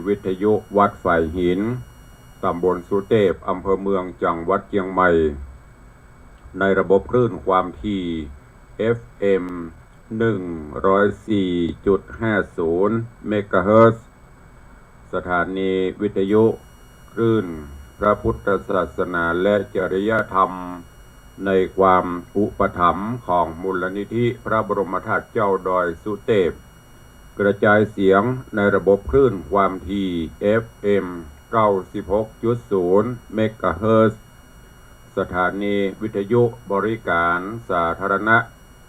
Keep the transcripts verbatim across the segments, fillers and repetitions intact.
วิทยุวัดฝายหิน ตำบลสุเตพ อำเภอเมือง จังหวัดเจียงใหม่ ในระบบคลื่นความถี่ เอฟเอ็ม หนึ่งร้อยสี่จุดห้าศูนย์ เมกะเฮิรตซ์ สถานีวิทยุคลื่นพระพุทธศาสนาและจริยธรรม ในความอุปถัมภ์ของมูลนิธิพระบรมธาตุเจ้าดอยสุเตพ กระจายเสียงในระบบคลื่นความถี่ เอฟเอ็ม เก้าสิบหกจุดศูนย์ เมกะเฮิรตซ์ สถานีวิทยุบริการสาธารณะ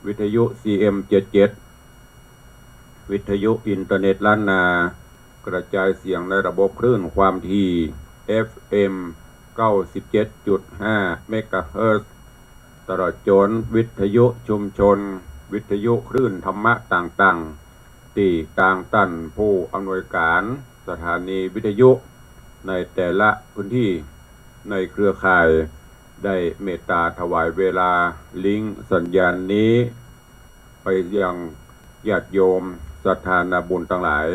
วิทยุ ซีเอ็ม เจ็ดเจ็ด วิทยุอินเทอร์เน็ตล้านนา กระจายเสียงในระบบคลื่นความถี่ เอฟเอ็ม เก้าสิบเจ็ดจุดห้า เมกะเฮิรตซ์ ตลอดจนวิทยุชุมชน วิทยุคลื่นธรรมะต่างๆ ตี้ตางต้านผู้อำนวยการสถานีวิทยุในแต่ละพื้นที่ในเครือข่าย ได้เมตตาถวายเวลาลิงก์สัญญาณนี้ ไปยังญาติโยมศรัทธานาบุญตังหลาย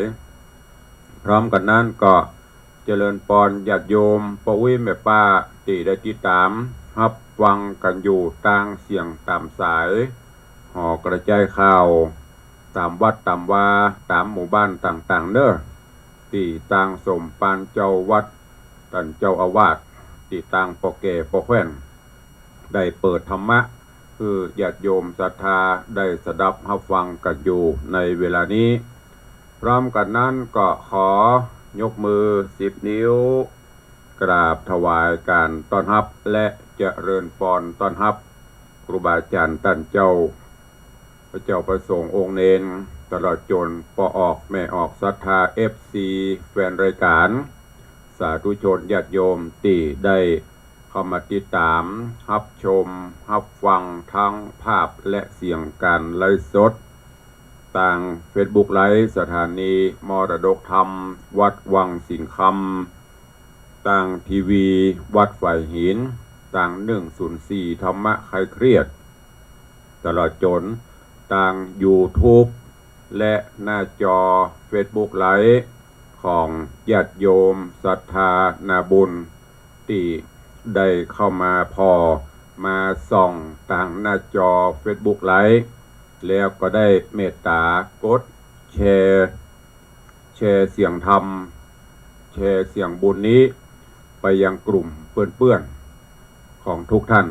พร้อมกั๋นนั้นก็เจริญปอนญาติโยมป้ออุ๊ยแม่ป้าตี้ได้ติดต๋ามฮับฟังกั๋นอยู่ตางเสียงต๋ามสาย หอกระจายข่าว ต๋ามวัดต๋ามวา ต๋ามหมู่บ้านต่างๆ เน่อ ตี้ตางสมภารเจ้าวัด ต้านเจ้าอาวาส ตี้ตางป้อแก่ป้อแคว่น ได้เปิดธรรมะ หื้อญาติโยมศรัทธาได้สดับฮับฟังกั๋นอยู่ในเวลานี้ พร้อมกั๋นนั้นก็ขอยกมือสิบนิ้ว กราบถวายการต้อนฮับ และเจริญปอนต้อนฮับ ครูบาอาจ๋ารย์ต้านเจ้า พระเจ้าพระสงฆ์องค์เณร ตลอดจนป้อออกแม่ออกศรัทธา เอฟซี แฟนรายการ สาธุชนญาติโยมตี้ได้เข้ามาติดต๋ามฮับชมฮับฟังทั้งภาพและเสียงการไลฟ์สด ตางเฟซบุ๊กไลฟ์สถานีมรดกธรรมวัดวังสิงห์คำ ตางทีวีวัดฝายหิน ตางหนึ่งศูนย์สี่ธรรมะคลายเครียด ตลอดจนตางยูทูบ และหน้าจอเฟซบุ๊กไลฟ์ของญาติโยมศรัทธานาบุญ ตี้ได้เข้ามาผ่อมาส่องตางหน้าจอเฟซบุ๊กไลฟ์ แล้วก็ได้เมตต๋ากดแชร์ แชร์เสียงธรรม แชร์เสียงบุญนี้ไปยังกลุ่มเปื้อนๆ ของทุกท่าน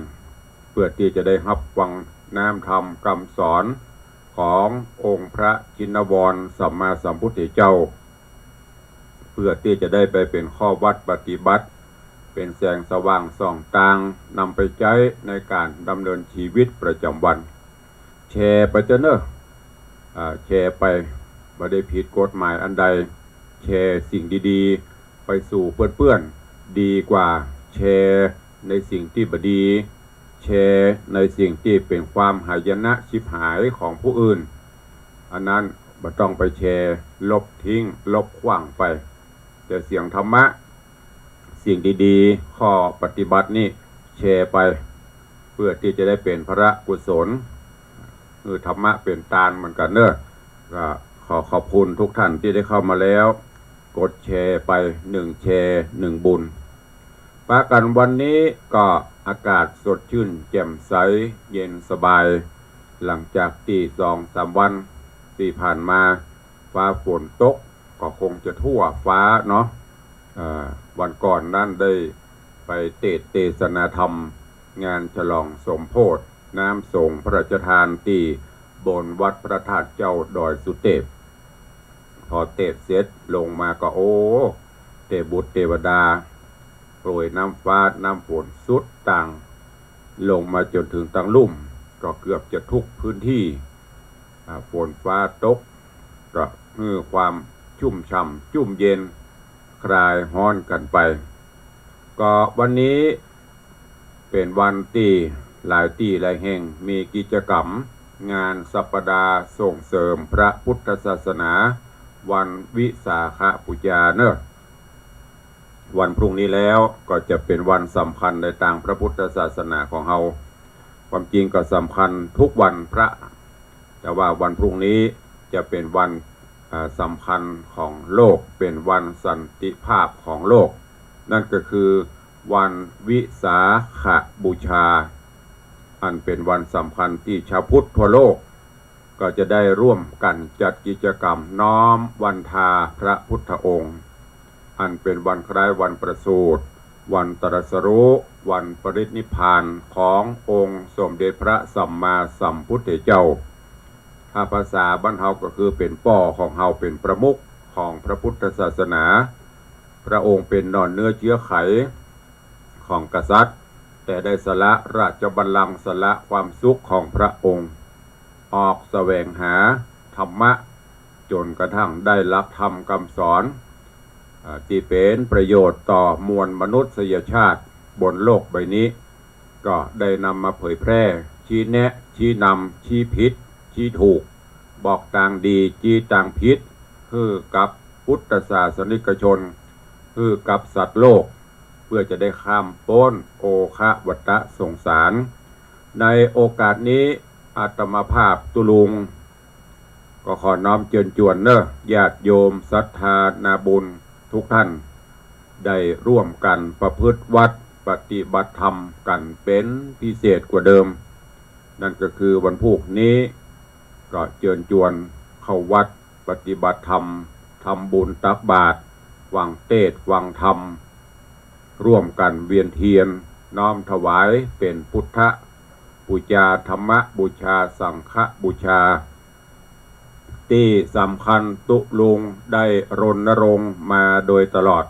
เพื่อตี้จะได้ฮับฟังน้ำธรรมกำสอนขององค์พระชินวรสัมมาสัมพุทธเจ้า เพื่อตี้จะได้ไปเป๋นข้อวัดปฏิบัติ เป๋นแสงสว่างส่องตาง นำไปใจ๊ในการดำเนินชีวิตประจำวัน แชร์ไปเต๊อะเน่อ อ่า แชร์ไป บ่ได้ผิดกฎหมายอันใด แชร์สิ่งดีๆ ไปสู่เปื้อนๆ ดีกว่าแชร์ในสิ่งตี้บ่ดี แชร์ในสิ่งตี้เป๋นความหายนะฉิบหายของผู้อื่น อันนั้นบ่ต้องไปแชร์ ลบทิ้ง ลบขว้างไป แต่เสียงธรรมะ สิ่งดีๆ ข้อปฏิบัตินี่แชร์ไป เพื่อตี้จะได้เป๋นพละกุศล หื้อธรรมะเป๋นตานเหมือนกั๋นเน่อ ก็ขอขอบคุณทุกท่านตี้ได้เข้ามาแล้ว กดแชร์ไป หนึ่งแชร์ หนึ่งบุญ ปะกั๋นวันนี้ก็อากาศสดชื่นแจ่มใส เย็นสบาย หลังจากตี้สองสามวันตี้ผ่านมา ฟ้าฝนตก ก็คงจะทั่วฟ้าเนาะ เอ่อ วันก่อนนั้นได้ไปเตสน์เตสนาธรรม งานฉลองสมโภชน้ำสงฆ์พระราชทานตี้บนวัดพระธาตุเจ้าดอยสุเตพ พอเตสน์เสร็จลงมาก็ โอ้ เตวบุตรเตวดา โปรยน้ำฟ้าน้ำฝนสุดตาง ลงมาจ๋นเถิงตางลุ่ม ก็เกือบจะทุกพื้นที่ อ่า ฝนฟ้าตก ก็หื้อความชุ่มฉ่ำจุ่มเย็น คลายฮ้อนกั๋นไป ก็วันนี้เป๋นวันตี้หลายตี้หลายแห่งมีกิจกรรม งานสัปดาห์ส่งเสริมพระพุทธศาสนา วันวิสาขบูชาเน่อ วันพรุ่งนี้แล้วก็จะเป๋นวันสำคัญในตางพระพุทธศาสนาของเฮา ความจริงก็สำคัญทุกวันพระ แต่ว่าวันพรุ่งนี้จะเป๋นวัน อ่า สำคัญของโลก เป๋นวันสันติภาพของโลก นั่นก็คือวันวิสาขบูชา อันเป๋นวันสำคัญตี้ชาวพุทธทั่วโลก ก็จะได้ร่วมกั๋นจัดกิจกรรมน้อมวันทาพระพุทธองค์ อันเป๋นวันคล้ายวันประสูติ วันตรัสรู้ วันปรินิพพานขององค์สมเด็จพระสัมมาสัมพุทธเจ้า ถ้าภาษาบ้านเฮาก็คือเป๋นป้อของเฮา เป๋นประมุขของพระพุทธศาสนา พระองค์เป๋นหนอนเนื้อเจื๊อไขของกษัตริย์ แต่ได้สละราชบัลลังก์ สละความสุขของพระองค์ ออกแสวงหาธรรมะ จ๋นกระทั่งได้หลักธรรมกำสอน อ่า ตี้เป๋นประโยชน์ต่อมวลมนุษยชาติบนโลกใบนี้ ก็ได้นำมาเผยแพร่ ชี้แนะ ชี้นำ ชี้ผิด ชี้ถูก บอกตางดี ชี้ตางผิด หื้อกับพุทธศาสนิกชน หื้อกับสัตว์โลก เพื่อจะได้ข้ามป๊นโอฆะวัฏฏะสงสาร ในโอกาสนี้อาตมาภาพตุ๊ลุง ก็ขอน้อมเจิญจวนเน่อ ญาติโยมศรัทธานาบุญทุกท่าน ได้ร่วมกั๋นประพฤติวัตรปฏิบัติธรรมกั๋นเป๋นพิเศษกว่าเดิม นั่นก็คือวันพูกนี้ ก็เจิญจวนเข้าวัดปฏิบัติธรรม ทำบุญตักบาตร ฟังเตสน์ฟังธรรม ร่วมกั๋นเวียนเตียน น้อมถวายเป๋นพุทธบูชา ธรรมบูชา สังฆบูชา ตี้สำคัญตุ๊ลุงได้รณรงค์มาโดยตลอด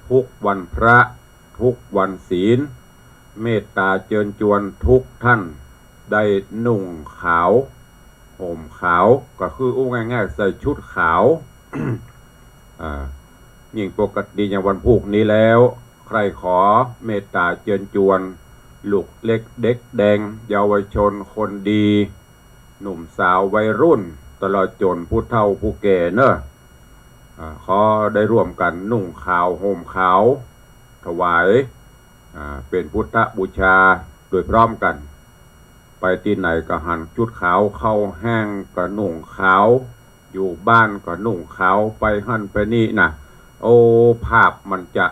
ทุกวันพระ ทุกวันศีล เมตต๋าเจิญจวนทุกท่านได้นุ่งขาว ห่มขาว ก็คืออู้ง่ายๆ ใส่ชุดขาว อ่า ยิ่งปกติอย่างวันพูกนี้แล้ว ใค่ขอเมตต๋าเจิญจวน ลูกเล็กเด็กแดง เยาวชนคนดี หนุ่มสาววัยรุ่น ตลอดจ๋นผู้เฒ่าผู้แก่เน่อ อ่า ขอได้ร่วมกั๋นนุ่งขาวห่มขาว ถวาย อ่า เป๋นพุทธบูชาโดยพร้อมกั๋น ไปตี้ไหนก็หันชุดขาว เข้าห้างก็นุ่งขาว อยู่บ้านก็นุ่งขาว ไปหั้นไปนี่นะ โอ้ ภาพมันจะ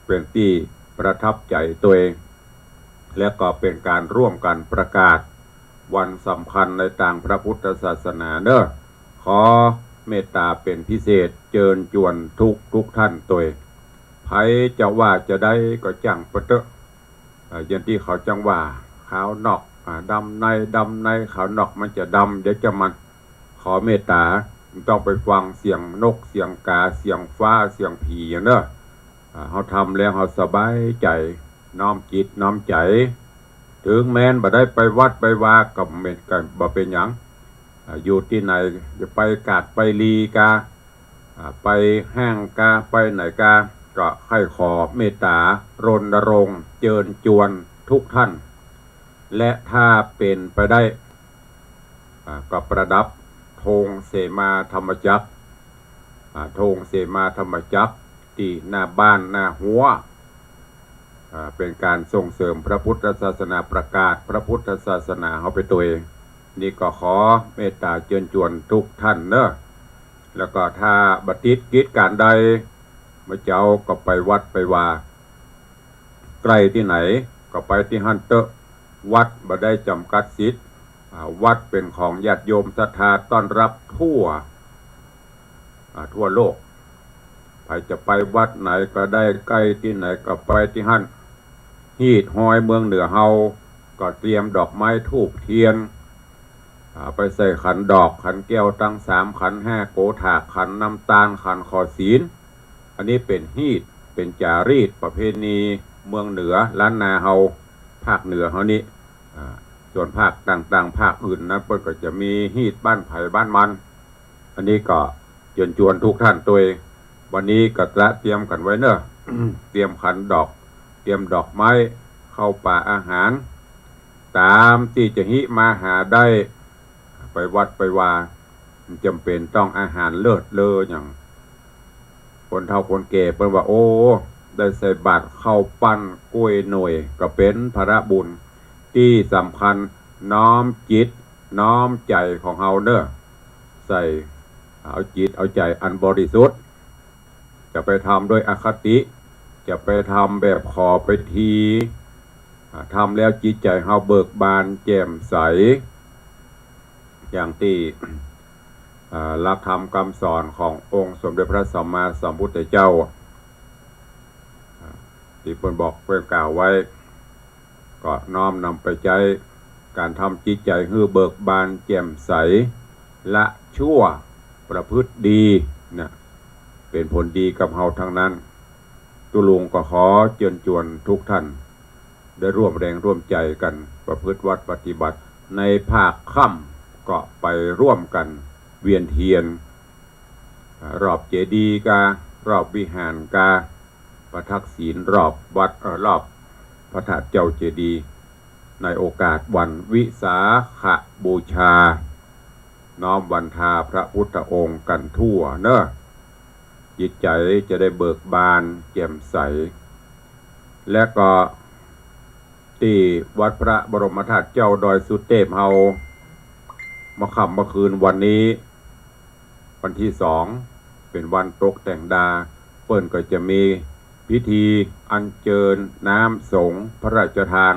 เป๋นตี้ประทับใจ๋ตวย และก็เป๋นก๋านร่วมกั๋นประกาศวันสำคัญในตางพระพุทธศาสนาเน่อ ขอเมตต๋าเป๋นพิเศษ เจิญจวนทุกทุกท่านตวย ใผจะว่าจะใดก็จ้างเปิ้นเต๊อะ อ่า อย่างตี้เขาจั้งว่า ขาวนอก อ่า ดำใน ดำใน ขาวนอกมันจะดำ เดี๋ยวจะมัน ขอเมตต๋า บ่ต้องไปฟังเสียงนก เสียงกา เสียงฟ้า เสียงผีอะเน่อ อ่า เฮาทำแล้วเฮาสบายใจ๋ น้อมจิตน้อมใจ๋ เถิงแม้นบ่ได้ไปวัดไปวาก็เป๋น ก็บ่เป๋นหยัง อ่า อยู่ตี้ไหน จะไปกาดไปลีกา อ่า ไปห้างกา ไปไหนกา ก็ใค่ขอเมตต๋ารณรงค์เจิญจวนทุกท่าน และถ้าเป๋นไปได้ อ่า ก็ประดับธงเสมาธรรมจักร อ่า ธงเสมาธรรมจักรตี้หน้าบ้านหน้าฮั้ว อ่า เป๋นก๋านส่งเสริมพระพุทธศาสนา ประกาศพระพุทธศาสนาเฮาไปตวย นี่ก็ขอเมตต๋าเจิญจวนทุกท่านเน่อ แล้วก็ถ้าบ่ติดกิจก๋านใด บ่าเจ้าก็ไปวัดไปวา ใก้ตี้ไหนก็ไปตี้หั้นเต๊อะ วัดบ่ได้จ๋ำกัดสิทธิ์ อ่า วัดเป๋นของญาติโยมศรัทธาต้อนรับทั่ว อ่า ทั่วโลก ใผจะไปวัดไหนก็ได้ ใก้ตี้ไหนก็ไปตี้หั้น ฮีตฮอยเมืองเหนือเฮา ก็เตรียมดอกไม้ธูปเตียน อ่า ไปใส่ขันดอก ขันแก้วตังสาม ขันห้า โกถาก ขันน้ำตาล ขันขอศีล อันนี้เป๋นฮีต เป๋นจารีตประเพณีเมืองเหนือล้านนาเฮา ภาคเหนือเฮานี้ อ่า ส่วนภาคต่างๆ ภาคอื่นนะ เปิ้นก็จะมีฮีตบ้านใผบ้านมัน อันนี้ก็เจิญจวนทุกท่านตวย วันนี้ก็เตรียมกั๋นไว้เน่อ เตรียมขันดอก เตรียมดอกไม้ ข้าวป๋าอาหาร ต๋ามตี้จะฮิมาหาได้ ไปวัดไปวา บ่จ๋ำเป๋นต้องอาหารเลิศเลออย่าง คนเฒ่าคนแก่เปิ้นว่า โอ้ ได้ใส่บาตรข้าวปั้นก้วยหน่วย ก็เป๋นผละบุญตี้สำคัญ น้อมจิตน้อมใจ๋ของเฮาเน่อ ใส่ เอาจิตเอาใจ๋อันบริสุทธิ์ จะไปทำด้วยอคติ จะไปทำแบบขอไปที อ่า ทำแล้วจิตใจ๋เฮาเบิกบานแจ่มใส อย่างตี้ อ่า หลักธรรมกำสอนขององค์สมเด็จพระสัมมาสัมพุทธเจ้า อ่า ตี้เปิ้นบอกเปิ้นกล่าวไว้ ก็น้อมนำไปใจ๊ ก๋านทำจิตใจ๋หื้อเบิกบานแจ่มใส ละชั่วประพฤติดีนะ เป๋นผลดีกับเฮาตังนั้น ตุ๊ลุงก็ขอเจิญจวนทุกท่าน ได้ร่วมแรงร่วมใจ๋กั๋นประพฤติวัตรปฏิบัติ ในภาคค่ำก็ไปร่วมกั๋นเวียนเตียน อ่า รอบเจดีย์กา รอบวิหารกา ประทักษิณรอบวัด เอ่อ รอบพระธาตุเจ้าเจดีย์ ในโอกาสวันวิสาขบูชา น้อมวันทาพระพุทธองค์กั๋นทั่วเนาะ จิตใจ๋จะได้เบิกบานแจ่มใส และก็ตี้วัดพระบรมธาตุเจ้าดอยสุเตพเฮา เมื่อค่ำเมื่อคืนวันนี้ วันตี้สอง เป๋นวันตกแต่งดา เปิ้นก็จะมีพิธีอัญเจิญน้ำสรงพระราชทาน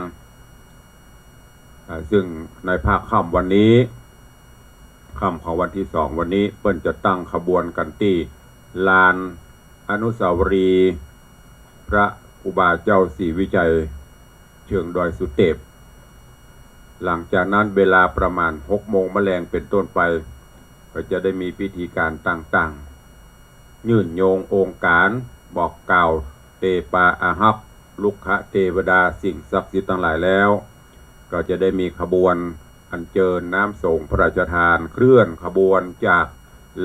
อ่า ซึ่งในภาคค่ำวันนี้ ค่ำของวันตี้สองวันนี้ เปิ้นจะตั้งขบวนกั๋นตี้ลานอนุสาวรีย์พระครูบาเจ้าศรีวิชัย เชิงดอยสุเตพ หลังจากนั้นเวลาประมาณหกโมงมะแลงเป๋นต้นไป ก็จะได้มีพิธีก๋านต่างๆ ยื่นโยงองค์ก๋าน บอกกล่าวเตปาอาฮัก รุกขเตวดา สิ่งศักดิ์สิทธิ์ตังหลายแล้ว ก็จะได้มีขบวนอัญเจิญน้ำสรงพระราชทาน เคลื่อนขบวนจาก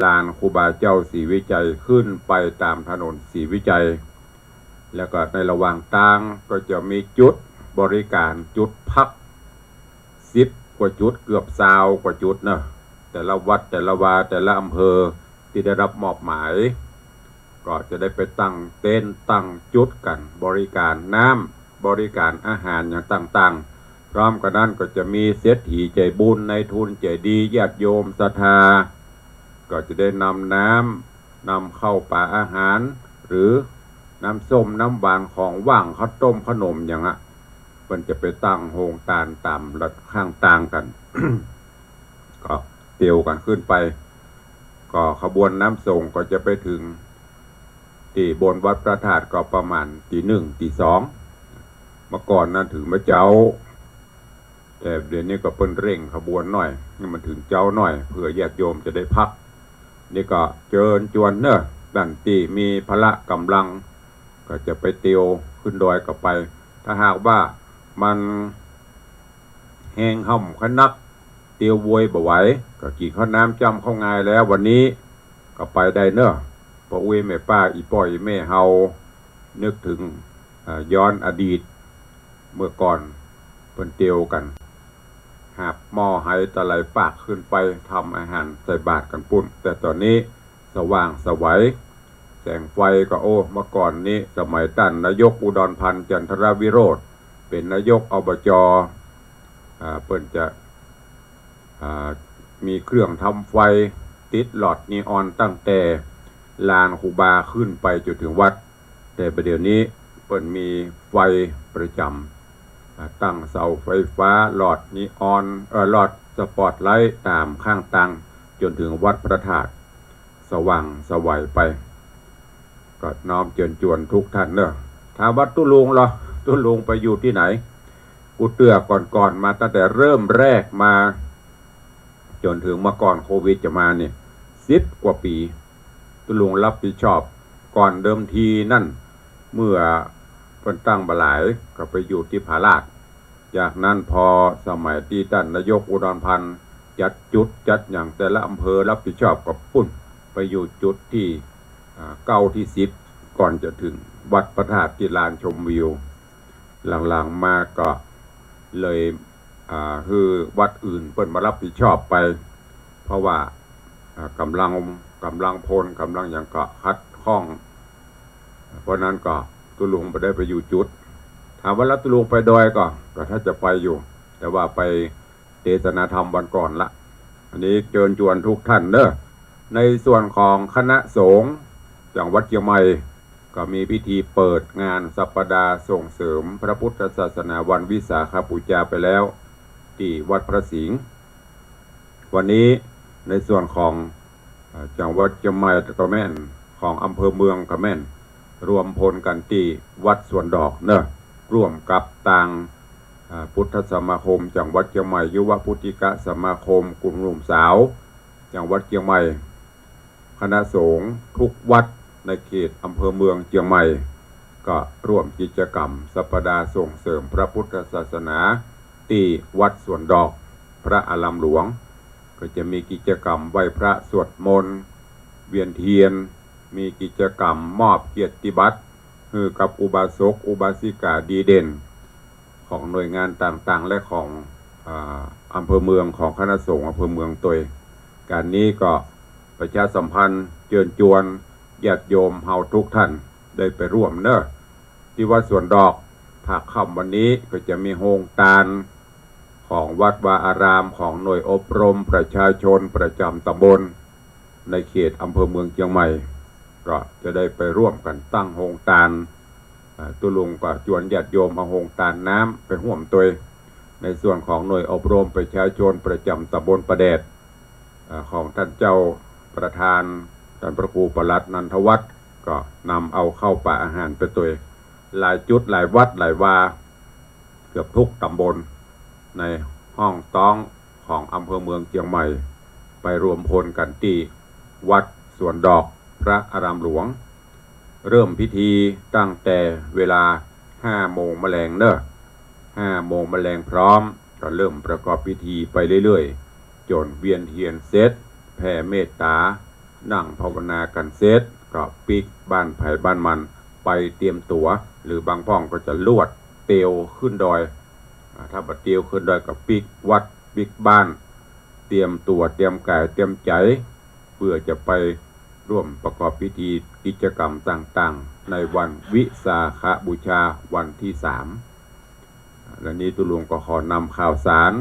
ลานครูบาเจ้าศรีวิชัยขึ้นไปต๋ามถนนศรีวิชัย แล้วก็ในระหว่างตางก็จะมีจุดบริการ จุดพัก สิบกว่าจุด เกือบซาวกว่าจุดเนาะ แต่ละวัด แต่ละวา แต่ละอำเภอตี้ได้รับมอบหมาย ก็จะได้ไปตั้งเต็นท์ตั้งจุดกั๋น บริการน้ำ บริการอาหารอย่างต่างๆ พร้อมกั๋นนั้นก็จะมีเศรษฐีใจ๋บุญ นายทุนใจ๋ดี ญาติโยมศรัทธา ก็จะได้นำน้ำ นำข้าวป๋าอาหาร หรือน้ำส้มน้ำหวานของหว่าง ข้าวต้มขนมอย่างอะ เปิ้นจะไปตั้งโฮงตานต๋ามข้างตางกั๋น ก็เตียวกั๋นขึ้นไป ก็ขบวนน้ำสรงก็จะไปเถิงตี้บนวัดพระธาตุก็ประมาณตี๋หนึ่งตี๋สอง เมื่อก่อนนั้นเถิงเมื่อเจ๊า แต่เดี๋ยวนี้ก็เปิ้นเร่งขบวนหน่อย หื้อมันเถิงเจ๊าหน่อย เผื่อญาติโยมจะได้พัก นี่ก็เจิญจวนเนาะ ต้านตี้มีพละก๋ำลัง ก็จะไปเตียวขึ้นดอยก็ไป ถ้าหากว่ามันแฮงฮ่ำคันนัก เตียวโวยบ่ไหว ก็กิ๋นข้าวน้ำจ้ำข้าวงายแล้ว วันนี้ก็ไปได้เนาะ ป้ออุ๊ยแม่ป้า อี่ป้ออี่แม่เฮา นึกเถิง อ่า ย้อนอดีต เมื่อก่อนเปิ้นเตียวกั๋น หาบหม้อไหตะไหลปากขึ้นไปทำอาหารใส่บาตรกั๋นปุ้น แต่ต๋อนนี้สว่างไสว แสงไฟก็ โอ้ เมื่อก่อนนี้สมัยต้านนายกอุดรพันธ์ จันทรวิโรจน์ เป๋นนายก อบจ อ่า เปิ้นจะ อ่า มีเครื่องทำไฟ ติดหลอดนีออนตั้งแต่ลานครูบาขึ้นไปจ๋นเถิงวัด แต่บ่าเดี่ยวนี้เปิ้นมีไฟประจ๋ำ อ่า ตั้งเสาไฟฟ้า หลอดนีออน เอ่อ หลอดสปอตไลต์ต๋ามข้างตางจ๋นเถิงวัดพระธาตุ สว่างไสวไป ก็น้อมเจิญจวนทุกท่านเนาะ ถามว่าตุ๊ลุงเหรอ ตุ๊ลุงไปอยู่ตี้ไหน กูเตื้อก่อนๆ มาตั้งแต่เริ่มแรกมา จ๋นเถิงเมื่อก่อนโควิดจะมานี่ สิบกว่าปี๋ ตุ๊ลุงรับผิดชอบ ก่อนเดิมทีนั้น เมื่อเปิ้นตั้งบ่หลาย ก็ไปอยู่ตี้ผาลาด จากนั้นพอสมัยตี้ต้านนายกอุดรพันธ์ จัดจุดจัดหยัง แต่ละอำเภอรับผิดชอบก็ปุ้น ไปอยู่จุดตี้ อ่า เก้าตี้สิบ ก่อนจะเถิงวัดพระธาตุตี้ลานชมวิว หลังๆ มาก็เลย อ่า หื้อวัดอื่นเปิ้นมารับผิดชอบไป เพราะว่า อ่า ก๋ำลัง ก๋ำลังพล ก๋ำลังหยังก็ขัดข้อง เพราะนั้นก็ตุ๊ลุงบ่ได้ไปอยู่จุด ถามว่าแล้วตุ๊ลุงไปดอยก่อ ก็ถ้าจะไปอยู่ แต่ว่าไปเตสนาธรรมวันก่อนละ อันนี้เจิญจวนทุกท่านเนาะ ในส่วนของคณะสงฆ์จังหวัดเจียงใหม่ ก็มีพิธีเปิดงานสัปดาห์ส่งเสริมพระพุทธศาสนาวันวิสาขบูชาไปแล้ว ตี้วัดพระสิงห์ วันนี้ในส่วนของ เอ่อ จังหวัดเจียงใหม่ก็แม่น ของอำเภอเมืองก็แม่น รวมพลกั๋นตี้วัดสวนดอกเนาะ ร่วมกับตาง อ่า พุทธสมาคมจังหวัดเจียงใหม่ ยุวพุทธิกสมาคม กลุ่มหนุ่มสาวจังหวัดเจียงใหม่ คณะสงฆ์ทุกวัดในเขตอำเภอเมืองเจียงใหม่ ก็ร่วมกิจกรรมสัปดาห์ส่งเสริมพระพุทธศาสนาตี้วัดสวนดอก พระอารามหลวง ก็จะมีกิจกรรมไหว้พระสวดมนต์ เวียนเทียน มีกิจกรรมมอบเกียรติบัตรหื้อกับอุบาสกอุบาสิกาดีเด่น ของหน่วยงานต่างๆ และของ อ่า อำเภอเมือง ของคณะสงฆ์อำเภอเมืองตวย ก๋านนี้ก็ประชาสัมพันธ์เจิญจวนญาติโยมเฮาทุกท่านได้ไปร่วมเนาะ ตี้วัดสวนดอก ภาคค่ำวันนี้ก็จะมีโฮงตานของวัดวาอาราม ของหน่วยอบรมประชาชนประจำตำบลในเขตอำเภอเมืองเจียงใหม่ ก็จะได้ไปร่วมกั๋นตั้งโฮงตาน อ่า ตุ๊ลุงก็จวนญาติโยมเอาโฮงตานน้ำไปฮ่วมตวย ในส่วนของหน่วยอบรมประชาชนประจำตำบลป่าแดด อ่า ของต้านเจ้าประธาน ต้านพระครูปลัดนันทวัฒน์ ก็นำเอาข้าวป๋าอาหารไปตวย หลายจุดหลายวัดหลายวา เกือบทุกตำบลในฮ่องต๊องของอำเภอเมืองเจียงใหม่ ไปรวมพลกั๋นตี้วัดสวนดอก พระอารามหลวง เริ่มพิธีตั้งแต่เวลาห้าโมงมะแลงเนาะ ห้าโมงมะแลงพร้อม ก็เริ่มประกอบพิธีไปเรื่อยๆ จ๋นเวียนเทียนเสร็จ แผ่เมตต๋า นั่งภาวนากั๋นเสร็จ ก็ปิ๊กบ้านใผบ้านมัน ไปเตรียมตั๋ว หรือบางพ่องก็จะลวดเตียวขึ้นดอย อ่า ถ้าบ่เตียวขึ้นดอยก็ปิ๊กวัดปิ๊กบ้าน เตรียมตั๋วเตรียมก๋ายเตรียมใจ๋ เปื้อจะไปร่วมประกอบพิธีกิจกรรมต่างๆ ในวันวิสาขบูชาวันตี้สาม และนี้ตุ๊ลุงก็ขอนำข่าวสาร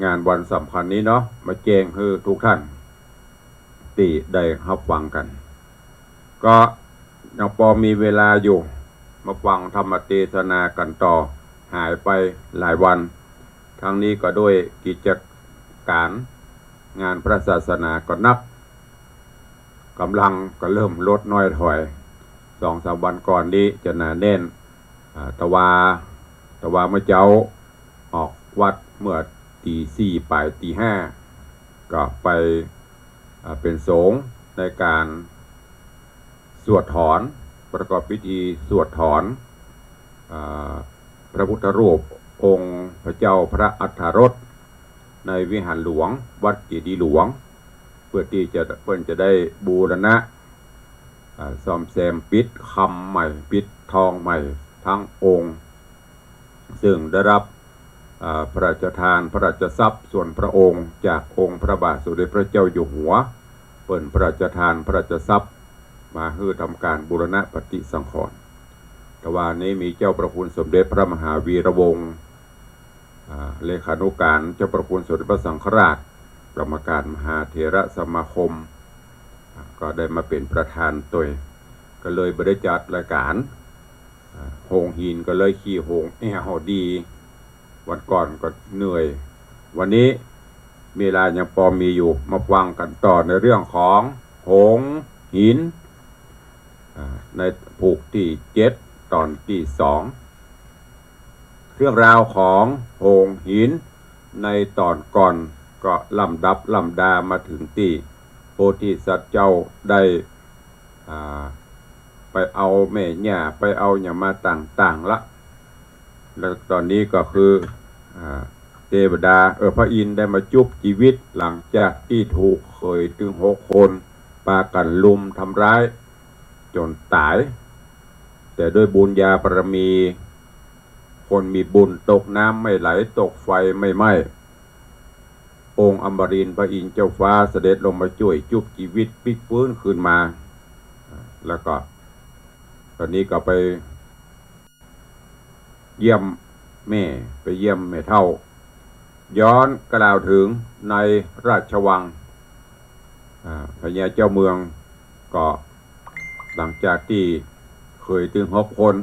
งานวันสำคัญนี้เนาะ มาแจ้งหื้อทุกท่านตี้ได้ฮับฟังกั๋น ก็ยังปอมีเวลาอยู่ มาฟังธรรมเตสนากั๋นต่อ หายไปหลายวัน ทั้งนี้ก็ด้วยกิจก๋านงานพระศาสนาก็นัก ก๋ำลังก็เริ่มลดน้อยถอย สองสามวันก่อนนี้จะหนาแน่น อ่า ตะวา ตะวาเมื่อเจ๊าออกวัดเมื่อตี๋สี่ป๋ายตี๋ห้า ก็ไป อ่า เป๋นสงฆ์ในก๋านสวดถอน ประกอบพิธีสวดถอน อ่า พระพุทธรูปองค์พระเจ้าพระอัฏฐรส ในวิหารหลวงวัดเจดีย์หลวง เปื้อตี้จะ เปิ้นจะได้บูรณะ อ่า ซ่อมแซม ปิดคำใหม่ ปิดทองใหม่ทั้งองค์ ซึ่งได้รับ อ่า พระราชทานพระราชทรัพย์ส่วนพระองค์จากองค์พระบาทสมเด็จพระเจ้าอยู่หัว เปิ้นพระราชทานพระราชทรัพย์มาหื้อทำก๋านบูรณะปฏิสังขรณ์ ตะวานี้มีเจ้าพระคุณสมเด็จพระมหาวีระวงศ์ อ่า เลขานุการเจ้าพระคุณสมเด็จพระสังฆราช กรรมการมหาเถรสมาคม อ่า ก็ได้มาเป๋นประธานตวย ก็เลยบ่ได้จัดรายก๋าน อ่า โฮงหินก็เลยขี้โฮงแอ่วดี วันก่อนก็เหนื่อย วันนี้เวลายังปอมีอยู่ มาฟังกั๋นต่อในเรื่องของโฮงหิน อ่า ในผูกตี้เจ็ด ต๋อนตี้สอง เรื่องราวของโฮงหินในต๋อนก่อนก็ลำดับลำดามาเถิงตี้โพธิสัตว์เจ้าได้ อ่า ไปเอาแม่หญ้า ไปเอาหยังมาต่างๆ ละ แล้วต๋อนนี้ก็คือ อ่า เตวดา เออ พระอินทร์ได้มาจุบจีวิต หลังจากตี้ถูกเขยตึงหกคน ปากั๋นรุมทำร้ายจ๋นต๋าย แต่ด้วยบุญญาบารมี คนมีบุญ ตกน้ำไม่ไหล ตกไฟไม่ไหม้ องค์อมรินทร์พระอินทร์เจ้าฟ้าเสด็จลงมาจ้วยจุบจีวิตปิ๊กฟื้นคืนมา แล้วก็ต๋อนนี้ก็ไปเยี่ยมแม่ ไปเยี่ยมแม่เฒ่า ย้อนกล่าวเถิงในราชวัง อ่า พญาเจ้าเมืองก็หลังจากตี้เขยตึงหกคน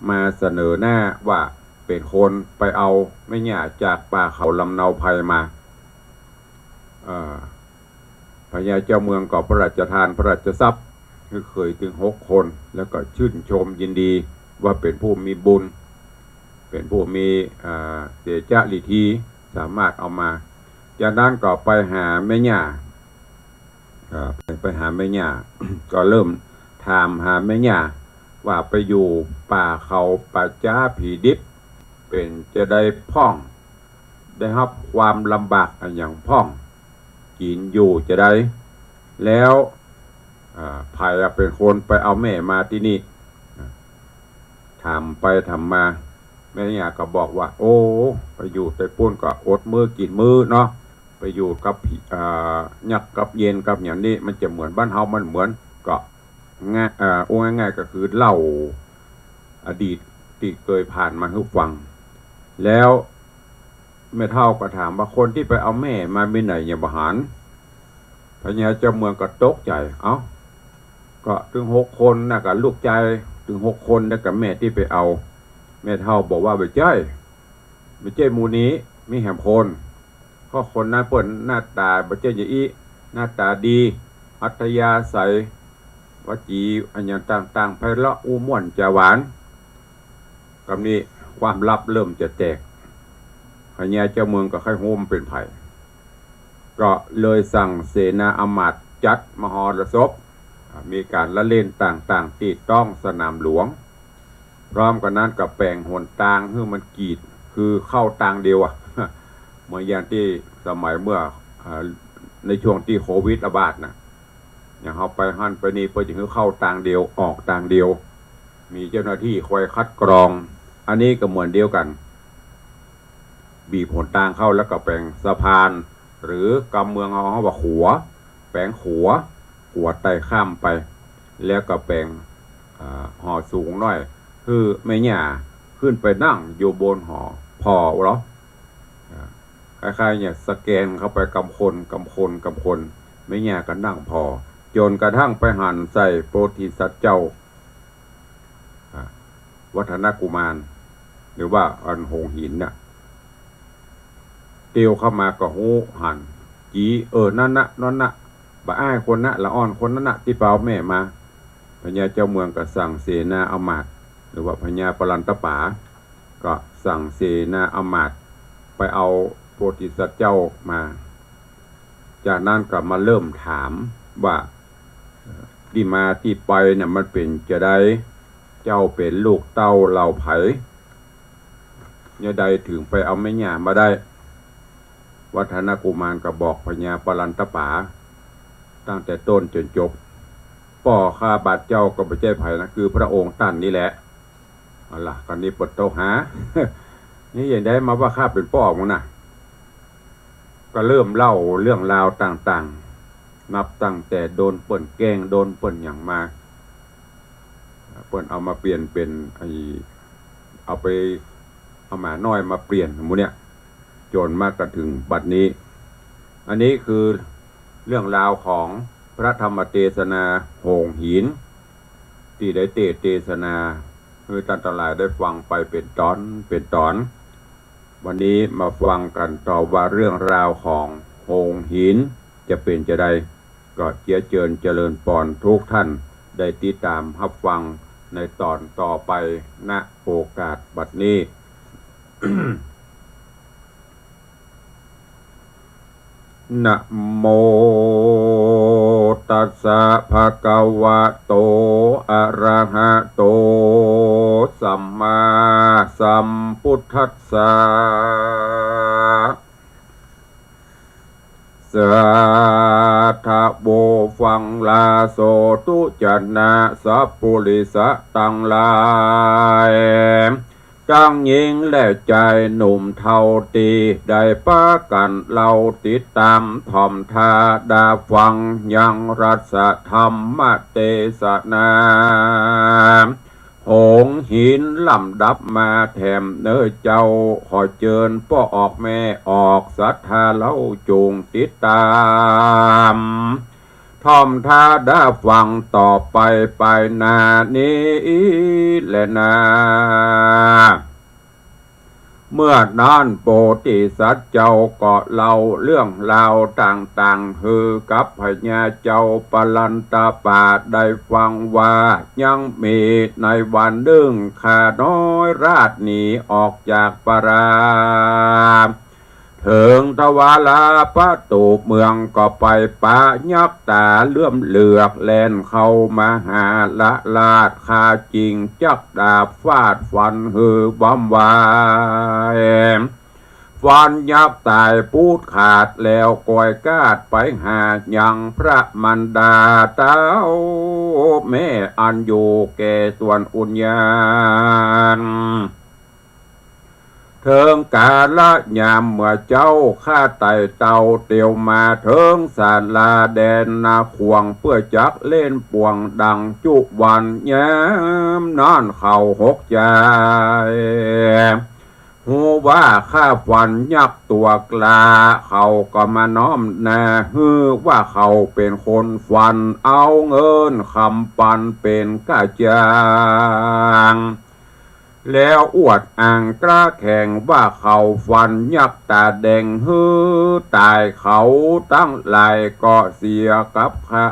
มาเสนอหน้าว่าเป๋นคนไปเอาแม่หญ้าจากป่าเขาลำเนาไพรมา เอ่อ พญาเจ้าเมืองก็พระราชทานพระราชทรัพย์หื้อเขยตึงหกคน แล้วก็ชื่นชมยินดีว่าเป๋นผู้มีบุญ เป๋นผู้มี อ่า เตจะลีธี สามารถเอามา จากนั้นก็ไปหาแม่หญ้า อ่า ไป ไปหาแม่หญ้า ก็เริ่มถามหาแม่หญ้าว่าไปอยู่ป่าเขาป่าจ๊าผีดิบ เป๋นจะใดพ่อง ได้ฮับความลำบากอะหยังพ่อง กิ๋นอยู่จะใด แล้ว อ่า ใผอะเป๋นคนไปเอาแม่มาตี้นี่ อ่า ถามไปถามมา แม่หญ้าก็บอกว่า โอ้ ไปอยู่แต่ปู้นก็อดมื้อกิ๋นมื้อเนาะ ไปอยู่กับผี อ่า ยักษ์กับเยนกับหยังนี่ มันจะเหมือนบ้านเฮา มันเหมือน ก็ง่าย อ่า อู้ง่ายๆ ก็คือเล่าอดีตตี้เกยผ่านมาหื้อฟัง แล้วแม่เฒ่าก็ถามว่า คนตี้ไปเอาแม่มามีไหนหยังบ่หัน พญาเจ้าเมืองก็ตกใจ๋ เอ้า ก็ตึงหกคนน่ะ ก็ลูกจายตึงหกคน แล้วก็แม่ตี้ไปเอา แม่เฒ่าบอกว่า บ่ใจ้ บ่ใจ้หมู่นี้ มีแหมคน เพราะคนนั้นเปิ้นหน้าต๋าบ่ใจ้จะอี้ หน้าต๋าดี อัธยาศัย วจีอะหยังต่างๆ ไพเราะอู้ม่วนจาหวาน กำนี้ความลับเริ่มจะแตก พญาเจ้าเมืองก็ใค่ฮู้มันเป๋นใผ ก็เลยสั่งเสนาอำมาตย์จัดมหรสพ อ่า มีก๋านละเล่นต่างๆ ตี้ต๊องสนามหลวง พร้อมกั๋นนั้นก็แป๋งหนตางหื้อมันกีด คือเข้าตางเดียวอะ เหมือนอย่างตี้สมัยเมื่อ อ่า ในช่วงตี้โควิดระบาดน่ะ อย่างเฮาไปหั้นไปนี่ เปิ้นจะหื้อเข้าตางเดียว ออกตางเดียว มีเจ้าหน้าตี้คอยคัดกรอง อันนี้ก็เหมือนเดียวกั๋น บีบหนตางเข้า แล้วก็แป๋งสะพาน หรือกำเมืองเฮา เฮาว่าขัว แป๋งขัว ขัวไต่ข้ามไป แล้วก็แป๋ง อ่า หอสูงหน้อย หื้อแม่หญ้าขึ้นไปนั่งอยู่บนหอผ่อเหรอ อ่า คล้ายๆ เนี่ย สแกนเข้าไปกำคน กำคน กำคน แม่หญ้าก็นั่งผ่อ จ๋นกระทั่งไปหันใส่โพธิสัตว์เจ้า อ่า วัฒนกุมาร หรือว่าอันหงส์หินน่ะ เตียวเข้ามาก็ฮู้หัน จี๋ เออ นั่นนะ นั่นนะ บ่าอ้ายคนนะ ละอ่อนคนนั้นนะ ตี้ไปเอาแม่มา พญาเจ้าเมืองก็สั่งเสนาอำมาตย์ หรือว่าพญาปรันตป๋า ก็สั่งเสนาอำมาตย์ไปเอาโพธิสัตว์เจ้ามา จากนั้นก็มาเริ่มถามว่า เอ่อ ตี้มาตี้ไปเนี่ยมันเป๋นจะใด เจ้าเป๋นลูกเต้าเหล่าใผ ยะใดถึงไปเอาแม่หญ้ามาได้ วัฒนกุมารก็บอกพญาปรันตป๋า ตั้งแต่ต้นจ๋นจบ ป้อข้าบาดเจ้าก็บ่ใจ้ใผนะ คือพระองค์ต้านนี่แหละ เอาล่ะ คราวนี้เปิ้นโต้หา นี่จะใดมาว่าข้าเป๋นป้อมึงนะ ก็เริ่มเล่าเรื่องราวต่างๆ นับตั้งแต่โดนเปิ้นแกล้ง โดนเปิ้นหยังมา เปิ้นเอามาเปลี่ยนเป๋นไอ้ เอาไป เอาหมาน้อยมาเปลี่ยนหมู่เนี่ย จ๋นมากระทั่งบัดนี้ อันนี้คือเรื่องราวของพระธรรมเตสนาหงส์หิน ตี้ได้เตสน์เตสนา หื้อต้านตังหลายได้ฟังไปเป๋นต๋อน เป๋นต๋อน วันนี้มาฟังกั๋นต่อว่าเรื่องราวของหงส์หินจะเป๋นจะใด ก็เจียะเจิญเจริญปอนทุกท่านได้ติดต๋ามฮับฟังในต๋อนต่อไป ณ โอกาสบัดนี้ นะโมตัสสะ ภะคะวะโต อะระหะโต สัมมาสัมพุทธัสสะ สาธะโว ฟังลาโสธุ จะนะสัปปุริสะตังหลาย ตังหญิงและจายหนุ่มเฒ่าตี้ได้ปากั๋นเล่าติดต๋ามถ่อมถ้าดาฟังยังรัสธรรมเตสนา หงส์หินลำดับมาแถมเน้อเจ้า ขอเจิญป้อออกแม่ออกศรัทธาเล่าจุ่งติดต๋าม ท่อมถ้าได้ฟังต่อไปไปหน้านี้แลนา เมื่อนั้นโพธิสัตว์เจ้าก็เล่าเรื่องราวต่างๆ หื้อกับพญาเจ้าปรันตะปาดได้ฟังว่า ยังมีในวันนึ่งข้าน้อยราชหนีออกจากปรา เถิงทวาราประตู๋เมืองก็ไปปะยักษ์ต๋าเหลือมเหลือกแล่นเข้ามาหาละราช ข้าจึงจักดาบฟาดฟันหื้อวำวาย ฟันยักษ์ต๋ายปูดขาดแล้ว กอยกาดไปหายังพระมารดาเต้าแม่อันอยู่แก่ส่วนอุญญาณ เถิงกาละยามเมื่อเจ๊าข้าไต่เต้าเตียวมาเถิงศาลาแดนนาขวง เปื้อจักเล่นปวงดังจุวัน ยามนั้นเขาหกใจ๋ ฮู้ว่าข้าฟันยักษ์ตั๋วกล้า เขาก็มาน้อมหน้าหื้อว่าเขาเป๋นคนฟัน เอาเงินคำปันเป๋นก้าจ้าง แล้วอวดอ้างกล้าแข็งว่าเขาฟันยักษ์ต๋าแดงหื้อต๋าย เขาตังหลายก็เสียกับข้า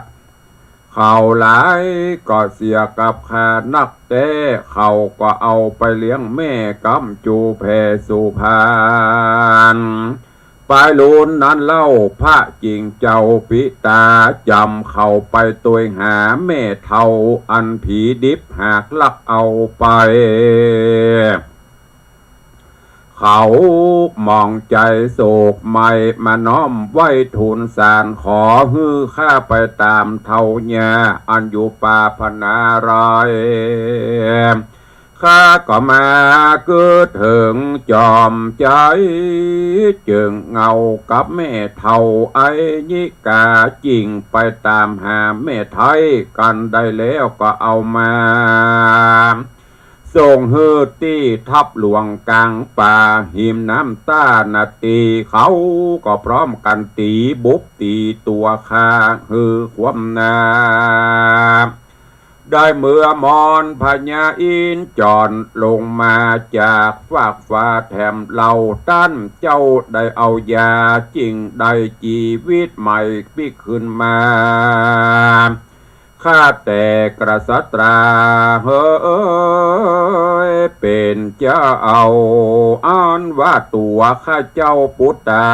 เขาหลายก็เสียกับข้านักแต๊ เขาก็เอาไปเลี้ยงแม่กำจูแผ่สุพรรณ ปายลูนนั้นเล่าพระจิงเจ้าปิตาจ๋ำเขาไปตวยหาแม่เฒ่าอันผีดิบหากลักเอาไป เขาหมองใจ๋โศกไหม้มาน้อมไหว้ทูลสารขอหื้อข้าไปต๋ามเฒ่าย่าอันอยู่ป่าพนาราย ข้าก็มาเกิดเถิงจอมใจ๋ จึงเงากับแม่เฒ่าไอยิกา จิ่งไปต๋ามหาแม่ไท้ กันได้แล้วก็เอามา ส่งหื้อตี้ทัพหลวงก๋างป่า หิมน้ำต้านาตี เขาก็พร้อมกั๋นตี๋บุบตี๋ตั๋วข้าหื้อคว่ำหน้า ได้เมื่อมอนพญาอินทร์จอนลงมาจากฟากฟ้าแถมเล่า ต้านเจ้าได้เอายา จิ่งได้จีวิตใหม่ปิ๊กคืนมา ข้าแต่กษัตราเหย เป๋นเจ้าอันว่าตั๋วข้าเจ้าปุตตา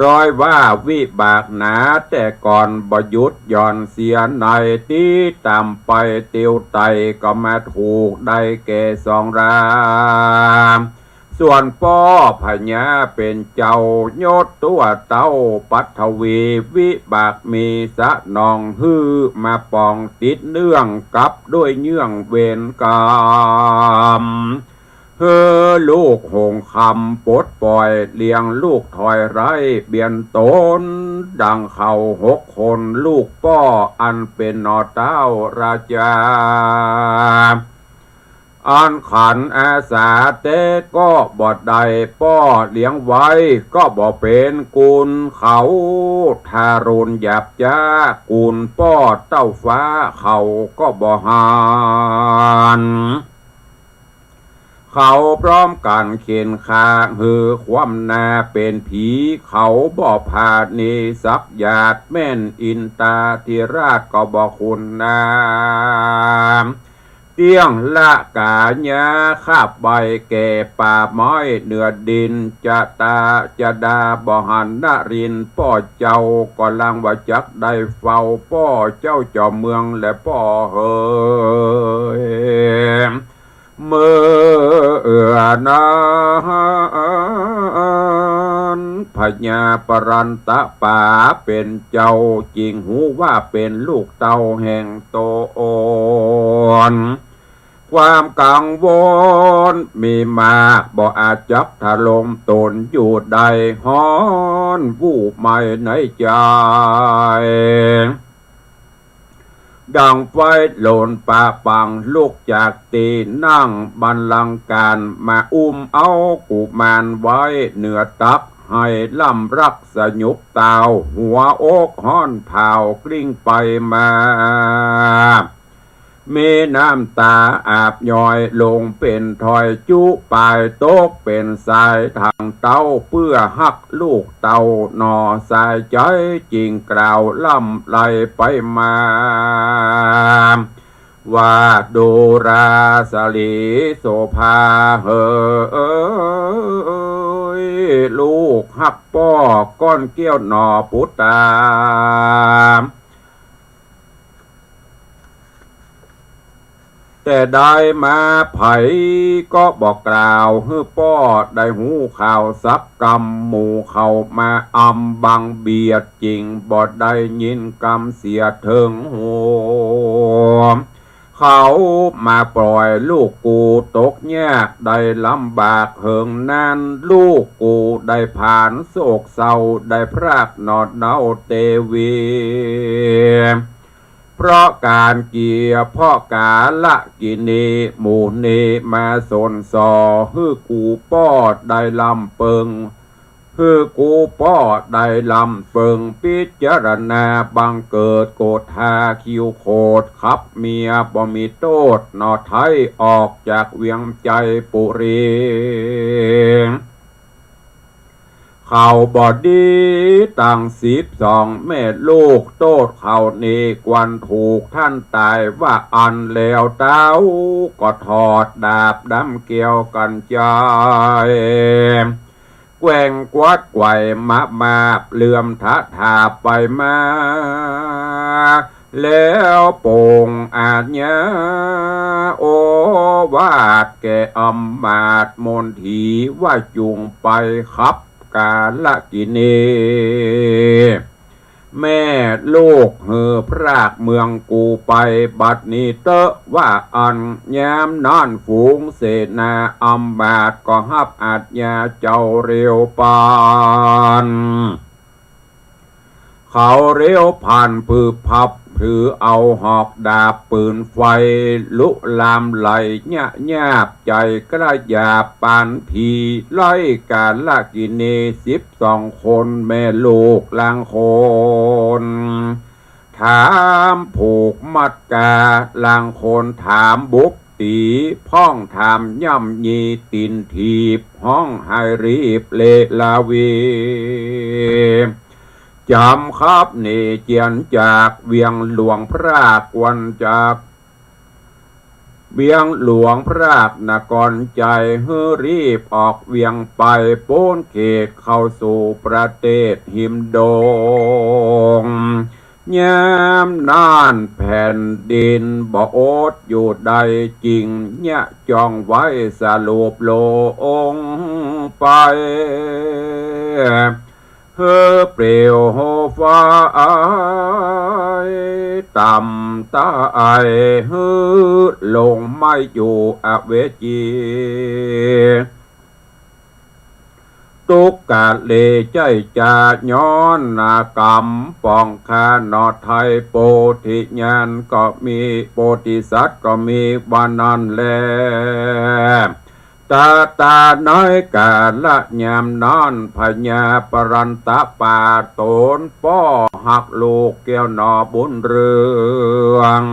ร้อยว่าวิบากหนาแต่ก่อนบ่หยุดหย่อนเสียใน ตี้ต๋ามไปเตียวไต่ก็มาถูกได้แก่สองรา ส่วนป้อพญาเป๋นเจ้ายศตั๋วเต้าปัทวี วิบากมีสนองหื้อมาปองติดเนื่องกับด้วยเยื่องเวรกรรม หื้อลูกหงส์คำปลดปล่อยเลี้ยงลูกถอยไร้เบียนต๋น ดังเขาหกคนลูกป้ออันเป๋นหน่อเต้าราชา อันขันอาสาแต่ก็บ่ได้ป้อเลี้ยงไว้ ก็บ่เป๋นกุณเขา ทารุณหยาบจ๊า กุณป้อเต้าฟ้าเขาก็บ่หัน เขาพร้อมกั๋นเข็นฆ่าหื้อคว่ำหน้าเป๋นผี เขาบ่ผาณีสักหยาด แม่นอินตาธิราชก็บ่คุ้นหน้า เตี้ยงละก๋าหญ้าคาบใบแก่ป่าไม้เหนือดิน จะตาจะดาบ่หันนรินทร์ ป้อเจ้าก็ลังว่าจักได้เฝ้าป้อเจ้าจอมเมืองแลป้อเหย เมื่อนั้นพญาปรันตะปาเป๋นเจ้าจิ่งฮู้ว่าเป๋นลูกเต้าแห่งต๋น ความกังวลมีมาก บ่อาจจักถล่มต๋นอยู่ได้ ฮ้อนวูบไหม้ในใจ๋ ดังไฟโหลนปะปัง ลุกจากตี้นั่งบัลลังก์ก๋าน มาอุ้มเอากุมารไว้เหนือตัก ไหล่ร่ำรักสยุบเต้า หัวอกฮ้อนผาวกลิ้งไปมา มีน้ำต๋าอาบย้อยลงเป๋นถ้อย จุปายตกเป๋นสาย ทั้งเต้าเปื้อฮักลูกเต้าหน่อ สายใจ๋จึงกล่าวร่ำไลไปมา ว่าดูราสะหลีโสภาเหย ลูกฮักป้อก้อนแก้วหน่อปุตตา แต่ได้มาใผก็บ่กล่าวหื้อป้อได้ฮู้ข่าวสักกำ หมู่เขามาอำบังเบียด จึงบ่ได้ยินกำเสียเถิงหู เขามาปล่อยลูกกูตกยากได้ลำบากเหิงนาน ลูกกูได้ผานโศกเศร้า ได้พรากหน่อเน้าเตวี เพราะก๋านเกียร์ เพราะก๋าละกินี หมู่นี้มาสนส่อ หื้อกูป้อได้ลำเปิง หื้อกูป้อได้ลำเปิง พิจารณาบังเกิดโกธาคิวโขด ขับเมียบ่มีโต้ษ หน่อไท้ออกจากเวียงไชยปุรี เขาบ่ดีตังสิบสองแม่ลูก โต้ษเขานี้ควรถูกต้านต๋ายว่าอั้น แล้วเต้าก็ถอดดาบดำแก้วกัญชัย แกว่งกวัดไกว่มาบมาบ เลื่อมถะถาไปมา แล้วโป่งอาญาโอวาทแก่อำมาตย์มนตรี ว่าจุ่งไปขับก๋าละกินี แม่ลูกหื้อพรากเมืองกูไปบัดนี้เต๊อะ ว่าอั้น ยามนั้นฝูงเสนาอำมาตย์ก็ฮับอาญาเจ้าเร็วปาน เขาเร็วพลันผึบพับ ถือเอาหอกดาบปืนไฟ ลุลามไหลยะยาบ ใจ๋กระหยาบปานผี ไล่ก๋าละกินีสิบสองคน แม่ลูกลางคนถามผูกมัดก๋า ลางคนถามบุบตี๋ พ่องถามย่ำยีตี๋นถีบ ฮ้องหื้อรีบเลละวี จ๋ำขับหนีเจียนจากเวียงหลวงพราก ควรจากเวียงหลวงพรากนครไชย หื้อรีบออกเวียงไป ป๊นเขตเข้าสู่ประเทศหิมดง ยามนั้นแผ่นดินบ่อดอยู่ได้ จึงยะจ่องไว้สลบลงไป หื้อเปลวไฟต่ำตาย หื้อลงไหม้อยู่อเวจี ตุ๊กกะเลใจ้จาย้อนนากรรม ป๋องข้าหน่อไท้ โพธิญาณก็มี โพธิสัตว์ก็มี ว่านั้นแล ตาตาในกาละยามนั้น พญาปรันตะปาตนป้อฮักลูกแก้วหน่อบุญเรือง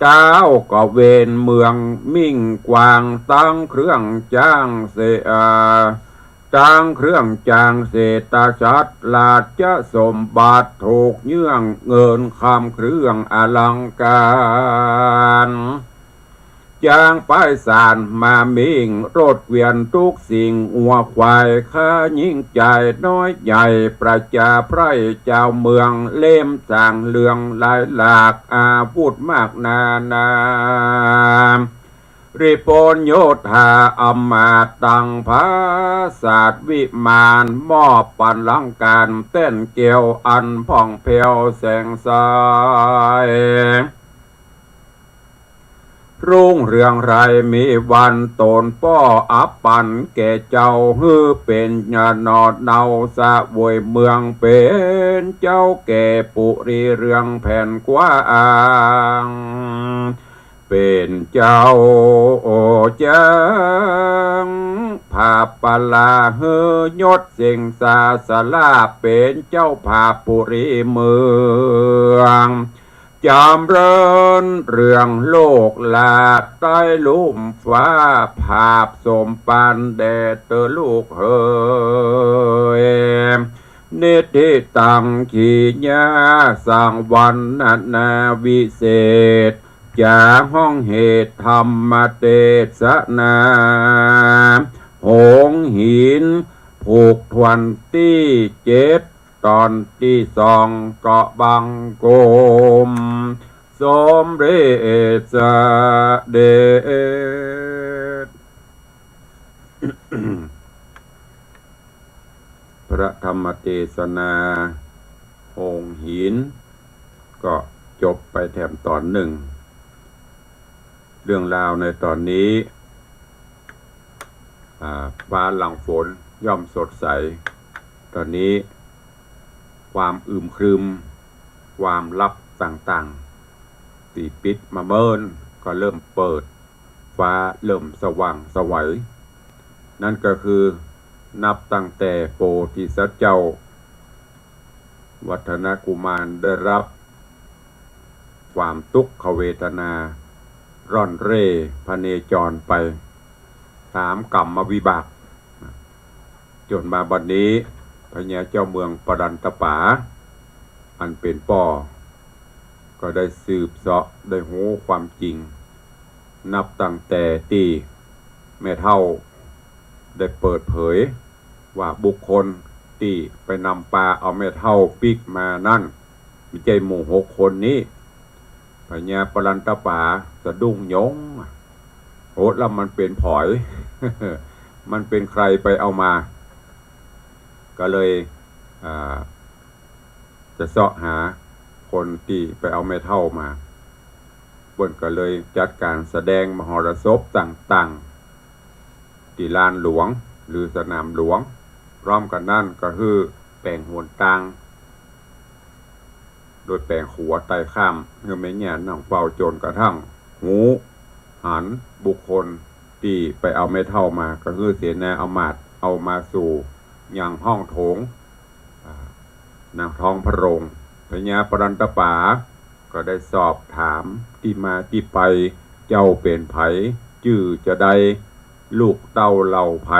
เต้าก็เวนเมืองมิ่งกว้าง ตั้งเครื่องจ้างเส เอ่อ ตั้งเครื่องจ้างเศรษฐศาสตร์ ราชสมบัติถูกเยื่อง เงินคำเครื่องอลังการ จ้างไปสารมามิ่ง รถเกวียนทุกสิ่ง งัวควายข้าหญิงจายน้อยใหญ่ ประจาไพร่จาวเมือง เล่มสางเหลืองหลายหลาก อาวุธมากนานา ริโภคโยธาอำมาตย์ ตั้งผาสาทวิมาน มอบปันลังการ แต้นแก้วอันผ่องแผ้วแสงใส รุ่งเรืองไร้มีวัน ตนป้ออับปันแก่เจ้า หื้อเป๋นญาณอดเนาเสวยเมือง เป๋นเจ้าแก่ปุรีเรืองแผ่นกว้าง เป๋นเจ้าแจ้งผ ภาปลาหื้อยศเสงสาสละ เป๋นเจ้าภาปปุรีเมือง จ๋ำเริญเรื่องโลกลาดใต้ลุ่มฟ้า ภาปสมปันแด่เต๊อะลูกเหย นิทธิตัง ขีญาสังวรรณนาวิเศษ จ๋าฮ้องเหตุธรรมเตสนา หงส์หิน ผูกถ้วนตี้เจ็ด ต๋อนตี้สองก็บังคมสมเร็จเสด็จ พระธรรมเตสนาหงส์หิน ก็จบไปแถมต๋อนนึ่ง เรื่องราวในต๋อนนี้ อ่า ฟ้าหลังฝนย่อมสดใส ต๋อนนี้ความอึมครึม ความลับต่างๆ ตี้ปิดมาเมินก็เริ่มเปิด ฟ้าเริ่มสว่างไสว นั่นก็คือนับตั้งแต่โพธิสัตว์เจ้า วัฒนกุมารได้รับความตุ๊กขเวทนา ร่อนเร่พเนจรไปต๋ามกรรมวิบาก จ๋นมาบัดนี้ พญาเจ้าเมืองปรันตป๋า อันเป๋นป้อ ก็ได้สืบเสาะ ได้ฮู้ความจริง นับตั้งแต่ตี้แม่เฒ่าได้เปิดเผย ว่าบุคคลตี้ไปนำปาเอาแม่เฒ่าปิ๊กมานั้น บ่ใจ้หมู่หกคนนี้ พญาปรันตป๋าสะดุ้งหยง โอ้ แล้วมันเป๋นใผ มันเป๋นใผไปเอามา ก็เลย อ่า จะเสาะหาคนตี้ไปเอาแม่เฒ่ามา เปิ้นก็เลยจัดก๋านแสดงมหรสพต่างๆ ตี้ลานหลวงหรือสนามหลวง พร้อมกั๋นนั้นก็คือแป๋งหนตาง โดยแป๋งขัวไต่ข้ามหื้อแม่ย่านั่งเฝ้าจ๋นกระทั่งฮู้หันบุคคลตี้ไปเอาแม่เฒ่ามา ก็คือเสนาอำมาตย์เอามาสู่ยังห้องโถง อ่า นางท้องพระโรง พญาปรันตป๋าก็ได้สอบถามตี้มาตี้ไป เจ้าเป๋นใผ จื้อจาใด ลูกเต้าเหล่าใผ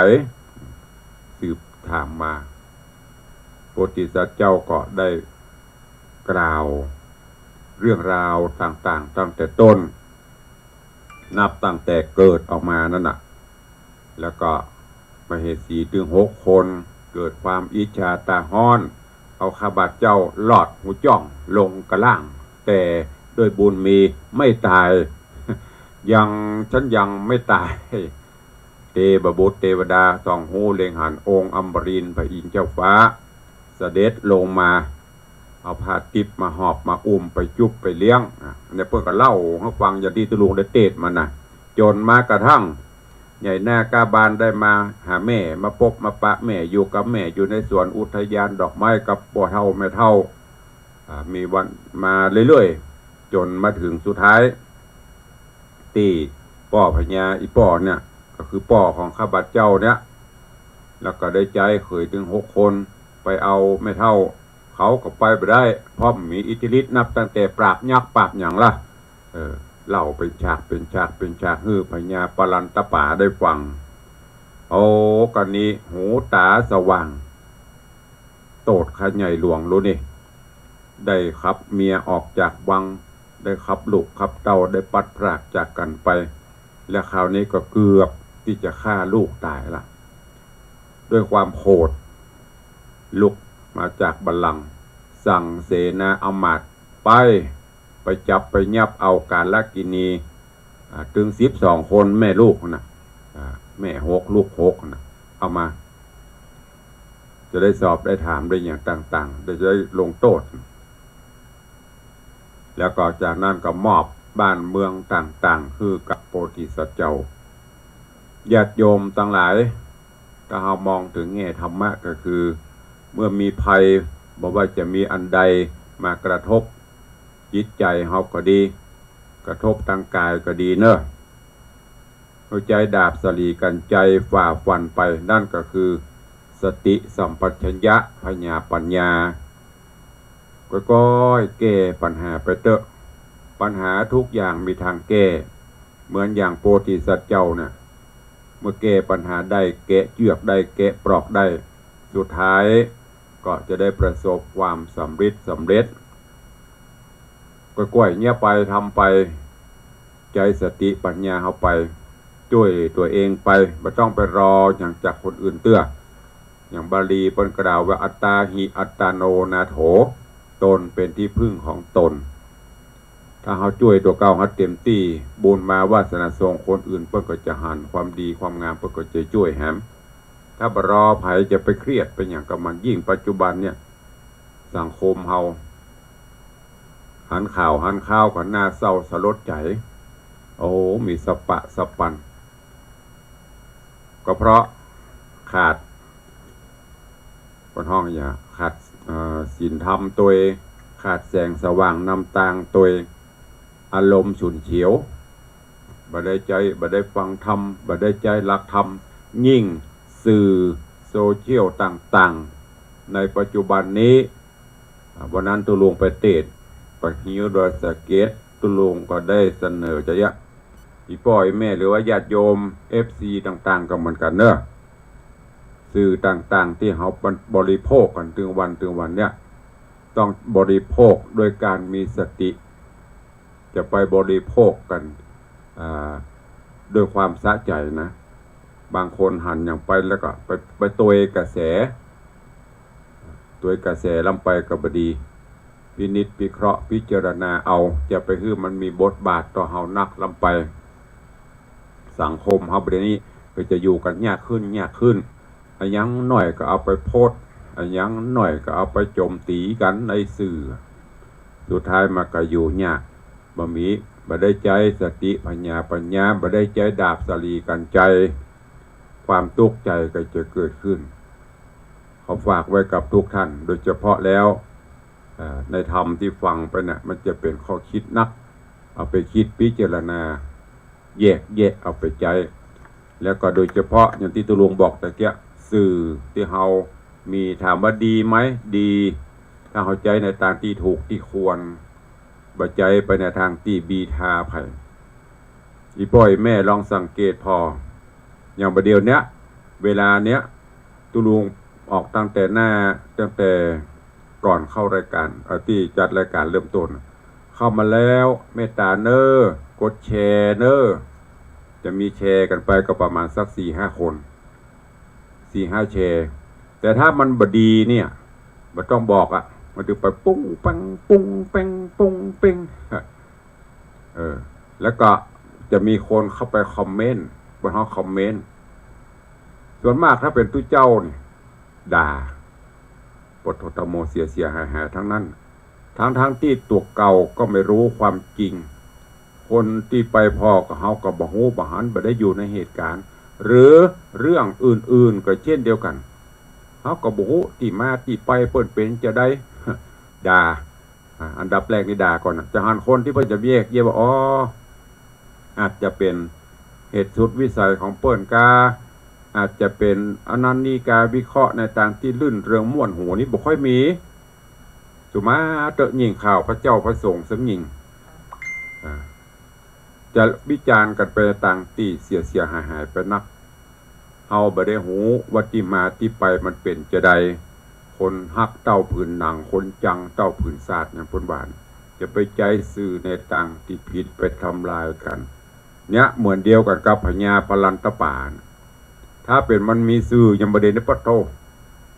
สืบถามมา โพธิสัตว์เจ้าก็ได้กล่าวเรื่องราวต่างๆ ตั้งแต่ต้น นับตั้งแต่เกิดออกมานั่นน่ะ แล้วก็มเหสีตึงหกคนเกิดความอิจฉาต๋าฮ้อน เอาข้าบาทเจ้าหลอดหูจ้องลงกะล่าง แต่ด้วยบุญมีไม่ต๋าย ยัง ฉันยังไม่ต๋าย เตวบุตรเตวดาส่องฮูเล็งหันองค์อมรินทร์พระอินทร์เจ้าฟ้า เสด็จลงมา เอาผ้าติ๊บมาหอบมาอุ้มไปจุ๊บไปเลี้ยง อ่ะ อันนี้เปิ้นก็เล่าหื้อฟังอย่างตี้ตุ๊ลุงได้เตสน์มานะ จ๋นมากระทั่ง ใหญ่นาคกาบาลได้มาหาแม่ มาปบมาปะแม่ อยู่กับแม่ อยู่ในสวนอุทยานดอกไม้กับป้อเฒ่าแม่เฒ่า อ่า มีวันมาเรื่อยๆ จ๋นมาเถิงสุดท้าย ตี้ป้อพญา อี่ป้อเนี่ย ก็คือป้อของข้าบาทเจ้าเนี่ย แล้วก็ได้ใจ๊เขยตึงหกคนไปเอาแม่เฒ่า เขาก็ไปบ่ได้ เพราะมีอิทธิฤทธิ์นับตั้งแต่ปราบยักษ์ปราบหยังละ เออ เล่าเป๋นฉากเป๋นฉากเป๋นฉากหื้อพญาปรันตป๋าได้ฟัง โอ้ กะนี้หูต๋าสว่าง โตษข้าใหญ่หลวงลูกนี่ ได้ขับเมียออกจากวัง ได้ขับลูกขับเต้า ได้พลัดพรากจากกั๋นไป และคราวนี้ก็เกือบตี้จะฆ่าลูกต๋ายละ ด้วยความโขด ลุกมาจากบัลลังก์ สั่งเสนาอำมาตย์ไป ไปจับไปยับเอากาลกิณี อ่า ตึงสิบสองคนแม่ลูกน่ะ อ่า แม่หกลูกหกน่ะ เอามา จะได้สอบได้ถามได้หยังต่างๆ ได้ จะได้ลงโต้ษ แล้วก็จากนั้นก็มอบบ้านเมืองต่างๆ หื้อกับโพธิสัตว์เจ้า ญาติโยมตังหลาย ถ้าเฮามองเถิงแง่ธรรมะก็คือ เมื่อมีภัย บ่ว่าจะมีอันใดมากระทบจิตใจ๋เฮาก็ดี กระทบตางก๋ายก็ดีเนาะ ใจ๊ดาบสะหลีกัณฑ์ไชยฝ่าฟันไป นั่นก็คือสติสัมปชัญญะ ผญาปั๋ญญา ก้อยๆ แก้ปัญหาไปเต๊อะ ปัญหาทุกอย่างมีตางแก้ เหมือนอย่างโพธิสัตว์เจ้าเนี่ย เมื่อแก้ปัญหาได้ แกะเจื้อกได้ แกะปลอกได้ สุดท้ายก็จะได้ประสบความสำริดสำเร็จ ก้อยๆ เยียะไป ทำไป ใจ๊สติปัญญาเฮาไป จ้วยตั๋วเองไป บ่ต้องไปรอหยังจากคนอื่นเตื้อ อย่างบาลีเปิ้นกล่าวว่า อัตตาหิ อัตตาโน นาโถ ตนเป็นที่พึ่งของตน ถ้าเฮาจ้วยตั๋วเก่าเฮาเต๋มตี้ บุญมาวาสนาส่ง คนอื่นเปิ้นก็จะหันความดีความงาม เปิ้นก็จะจ้วยแหม ถ้าบ่รอใผจะไปเครียดไปหยังกับมัน ยิ่งปัจจุบันเนี่ย สังคมเฮา หันข่าวหันข่าวก็น่าเศร้าสลดใจ๋ โอ้ มีสะปะสะปัน ก็เพราะขาด เปิ้นฮ้องหยัง ขาด เอ่อ ศีลธรรมตวย ขาดแสงสว่างนำตางตวย อารมณ์ฉุนเฉียว บ่ได้ใจ๊ บ่ได้ฟังธรรม บ่ได้ใจ๊หลักธรรม ยิ่งสื่อโซเชียลต่างๆ ในปัจจุบันนี้ อ่า วันนั้นตุ๊ลุงไปเตสน์ ไปฮิ้วดอยสะเก็ด ตุ๊ลุงก็ได้เสนอจะเยียะ อี่ป้ออี่แม่หรือว่าญาติโยม เอฟซี ต่างๆ ก็เหมือนกั๋นเนาะ สื่อต่างๆ ตี้เฮาบริโภคกั๋นตึงวันตึงวันเนี่ย ต้องบริโภคด้วยการมีสติ จะไปบริโภคกั๋น อ่า ด้วยความสะใจ๋นะ บางคนหันหยังไปแล้วก็ไป ไปตวยกระแส ตวยกระแสล้ำไปก็บ่ดี พินิจพิเคราะห์พิจารณาเอา จะไปหื้อมันมีบทบาทต่อเฮานักล้ำไป สังคมเฮาบ่ดีนี้ก็จะอยู่กั๋นยากขึ้น ยากขึ้น อะหยังหน้อยก็เอาไปโพสต์ อะหยังหน้อยก็เอาไปโจมตีกั๋นในสื่อ สุดท้ายมาก็อยู่ยาก บ่มี บ่ได้ใจ๊สติผญาปัญญา บ่ได้ใจ๊ดาบสะหลีกัณฑ์ไชย ความตุ๊กข์ใจ๋ก็จะเกิดขึ้น ขอฝากไว้กับทุกท่าน โดยเฉพาะแล้ว เอ่อ ในธรรมตี้ฟังไปน่ะ มันจะเป๋นข้อคิดนัก เอาไปคิดพิจารณา แยกแยะเอาไปใจ๊ แล้วก็โดยเฉพาะอย่างตี้ตุ๊ลุงบอกตะเกียะ สื่อตี้เฮามี ถามว่าดีไหม ดี ถ้าเฮาใจ๊ในตางตี้ถูกตี้ควร บ่ใจ๊ไปในตางตี้บีทาใผ อี่ป้ออี่แม่ลองสังเกตผ่อ อย่างบ่าเดี่ยวเนี้ย เวลาเนี้ย ตุ๊ลุงออกตั้งแต่หน้า ตั้งแต่ก่อนเข้ารายการ เอ่อ ตี้จัดรายการเริ่มต้น เข้ามาแล้วเมตต๋าเน่อ กดแชร์เน่อ จะมีแชร์กั๋นไปก็ประมาณสักสี่ห้าคน สี่ห้าแชร์ แต่ถ้ามันบ่ดีเนี่ย บ่ต้องบอกอะ มันจะไปปุ้งปัง ปุ้งแป้ง ปุ้งเป้ง เออ แล้วก็จะมีคนเข้าไปคอมเมนต์ บนห้องคอมเมนต์ ส่วนมากถ้าเป๋นตุ๊เจ้าเนี่ย ด่า ปุทโธธัมโม เสียเสียหายหายทั้งนั้น ทั้งๆ ตี้ตั๋วเก่าก็ไม่รู้ความจริง คนตี้ไปผ่อกับเฮาก็บ่ฮู้บ่หัน บ่ได้อยู่ในเหตุการณ์ หรือเรื่องอื่นๆ ก็เช่นเดียวกั๋น เฮาก็บ่ฮู้ตี้มาตี้ไปเปิ้นเป๋นจาใด ด่า อ่า อันดับแรกนี่ด่าก่อนน่ะ จะหันคนตี้เปิ้นจะแยกแยะว่า อ๋อ อาจจะเป๋นเหตุสุดวิสัยของเปิ้นกา อาจจะเป๋นอันนั้นนี่กา วิเคราะห์ในตางตี้ลื่นเริงม่วนหูนี่บ่ค่อยมี สุมาเต๊อะ ยิ่งข่าวพระเจ้าพระสงฆ์ซ้ำยิ่ง อ่า จะวิจารณ์กั๋นไปตางตี้เสียเสียหายหายไปนัก เฮาบ่ได้ฮู้ว่าตี้มาตี้ไปมันเป๋นจาใด คนฮักเต้าผืนหนัง คนจังเต้าผืนสาด อย่างเปิ้นว่า จะไปใจ๊สื่อในตางตี้ผิดไปทำลายกั๋น เนี่ยเหมือนเดียวกั๋นกับพญาพลันตะป๋า ถ้าเป๋นมันมีสื่อยังบ่ดีในปะโธ่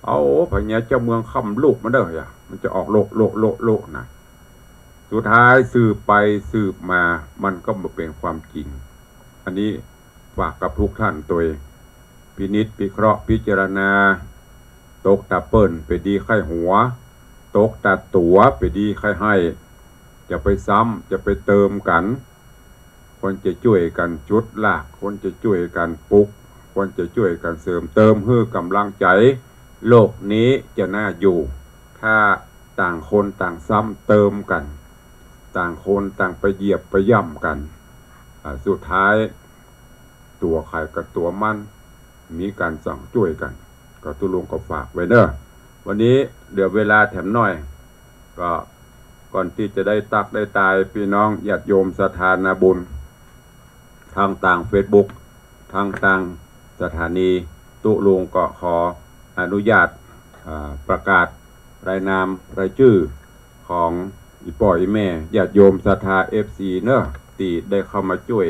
เอาพญาเจ้าเมืองค่ำลูกมาเน่อ มันจะออกโลกโลกโลกโลกนะ สุดท้ายสืบไปสืบมา มันก็บ่เป๋นความจริง อันนี้ฝากกับทุกท่านตวย พินิจพิเคราะห์พิจารณา ตกตาเปิ้นเป๋นดีใค่หัว ตกตาตั๋วเป๋นดีใค่ไห้ จะไปซ้ำ จะไปเติมกั๋น ควรจะจ้วยกั๋นจุดราก ควรจะจ้วยกั๋นปลุก ควรจะจ้วยกั๋นเสริมเติมหื้อก๋ำลังใจ๋ โลกนี้จะน่าอยู่ ถ้าต่างคนต่างซ้ำเติมกั๋น ต่างคนต่างไปเหยียบไปย่ำกั๋น อ่า สุดท้าย ตั๋วใผก็ตั๋วมัน มีก๋านซังจ้วยกั๋น ก็ตุ๊ลุงก็ฝากไว้เน่อ วันนี้เหลือเวลาแถมหน้อย ก็ก่อนตี้จะได้ตั๊กได้ตาย ปี้น้องญาติโยมศรัทธานาบุญ ตังตางเฟซบุ๊ก ตังตางสถานี ตุ๊ลุงก็ขออนุญาต อ่า ประกาศรายนามรายจื้อของอี่ป้ออี่แม่ญาติโยมศรัทธาเอฟซีเน่อ ตี้ได้เข้ามาจ้วย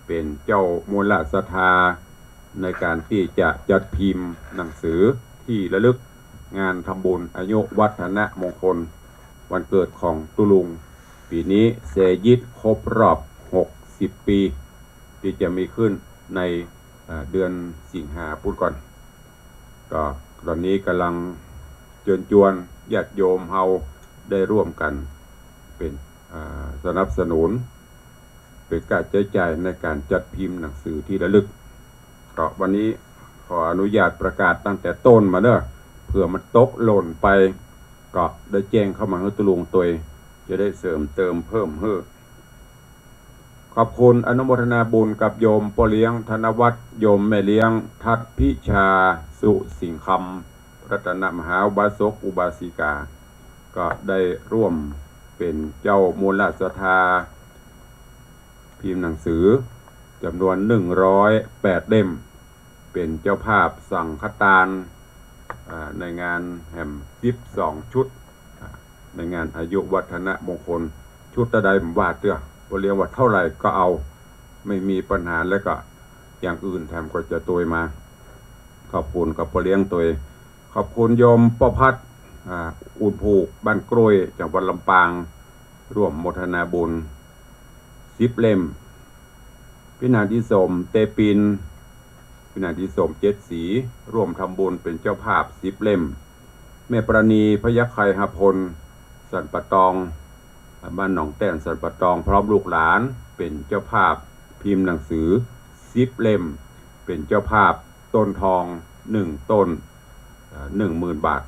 เป๋นเจ้ามูลศรัทธา ในก๋านตี้จะจัดพิมพ์หนังสือตี้ระลึกงานทำบุญอายุวัฒนมงคลวันเกิดของตุ๊ลุง ปี๋นี้เสยยิดครบรอบหกสิบปี๋ ตี้จะมีขึ้นใน เอ่อ เดือนสิงหาปู๊นก่อน ก็ต๋อนนี้ก่ำลังเจิญจวนญาติโยมเฮาได้ร่วมกั๋นเป๋น อ่า สนับสนุน เป๋นก้าใจ๊จ่ายในก๋านจัดพิมพ์หนังสือตี้ระลึก ก็วันนี้ขออนุญาตประกาศตั้งแต่ต้นมาเน่อ เผื่อมันตกหล่นไป ก็ได้แจ้งเข้ามาหื้อตุ๊ลุงตวย จะได้เสริมเติมเพิ่มหื้อ ขอบคุณอนุโมทนาบุญกับโยมป้อเลี้ยงธนวัฒน์ โยมแม่เลี้ยงทัศน์พิชา สุสิงห์คำ รัตนมหาอุบาสกอุบาสิกา ก็ได้ร่วมเป๋นเจ้ามูลศรัทธา พิมพ์หนังสือจ๋ำนวนหนึ่งร้อยแปดเล่ม เป๋นเจ้าภาพสังฆตาน อ่า ในงานแหมสิบสองชุด อ่า ในงานอายุวัฒนมงคล ชุดเต้าใดบ่ว่าเตื้อ ป้อเลี้ยงว่าเต้าใดก็เอา ไม่มีปัญหา แล้วก็อย่างอื่นแถมก็จะตวยมา ขอบคุณกับป้อเลี้ยงตวย ขอบคุณโยมป้อพัด อ่า อุ่นผูก บ้านกล้วย จังหวัดลำปาง ร่วมโมทนาบุญ สิบเล่ม ปี้นางทิสม เตปิน ปี้นางทิสม เจ็ดสี ร่วมทำบุญเป๋นเจ้าภาพสิบเล่ม แม่ปราณี พยัคฆไคหพล สันป่าตอง บ้านหนองแต้น สันป่าตอง พร้อมลูกหลาน เป๋นเจ้าภาพพิมพ์หนังสือสิบเล่ม เป๋นเจ้าภาพต้นทองหนึ่งต้น เอ่อ หนึ่งหมื่นบาท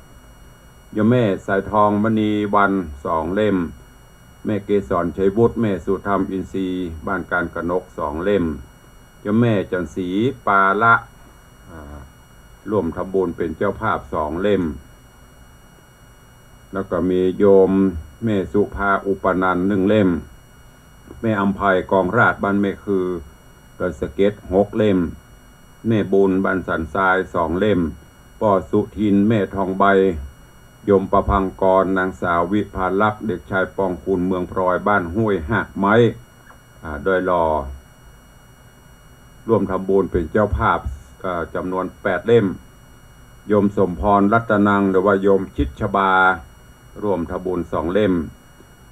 โยมแม่สายทอง มณีวรรณ สองเล่ม แม่เกสร ชัยวุฒิ แม่สุธรรม อินทรีย์ บ้านการกนก สองเล่ม โยมแม่จันทร์ศรี ปาละ อ่า ร่วมทำบุญเป๋นเจ้าภาพสองเล่ม แล้วก็มีโยมแม่สุภา อุปนันท์ หนึ่งเล่ม แม่อำไพ กองราช บ้านแม่คือ ดอยสะเก็ด หกเล่ม แม่บุญ บ้านสันทราย สองเล่ม ป้อสุทิน แม่ทองใบ โยมประภังกร นางสาววิภาลักษณ์ เด็กชายปองคุณ เมืองพลอย บ้านห้วยหากไม้ อ่า ดอยหล่อ ร่วมทำบุญเป๋นเจ้าภาพ เอ่อ จ๋ำนวนแปดเล่ม โยมสมพร รัตนัง หรือว่าโยมชิดชบา ร่วมทำบุญสองเล่ม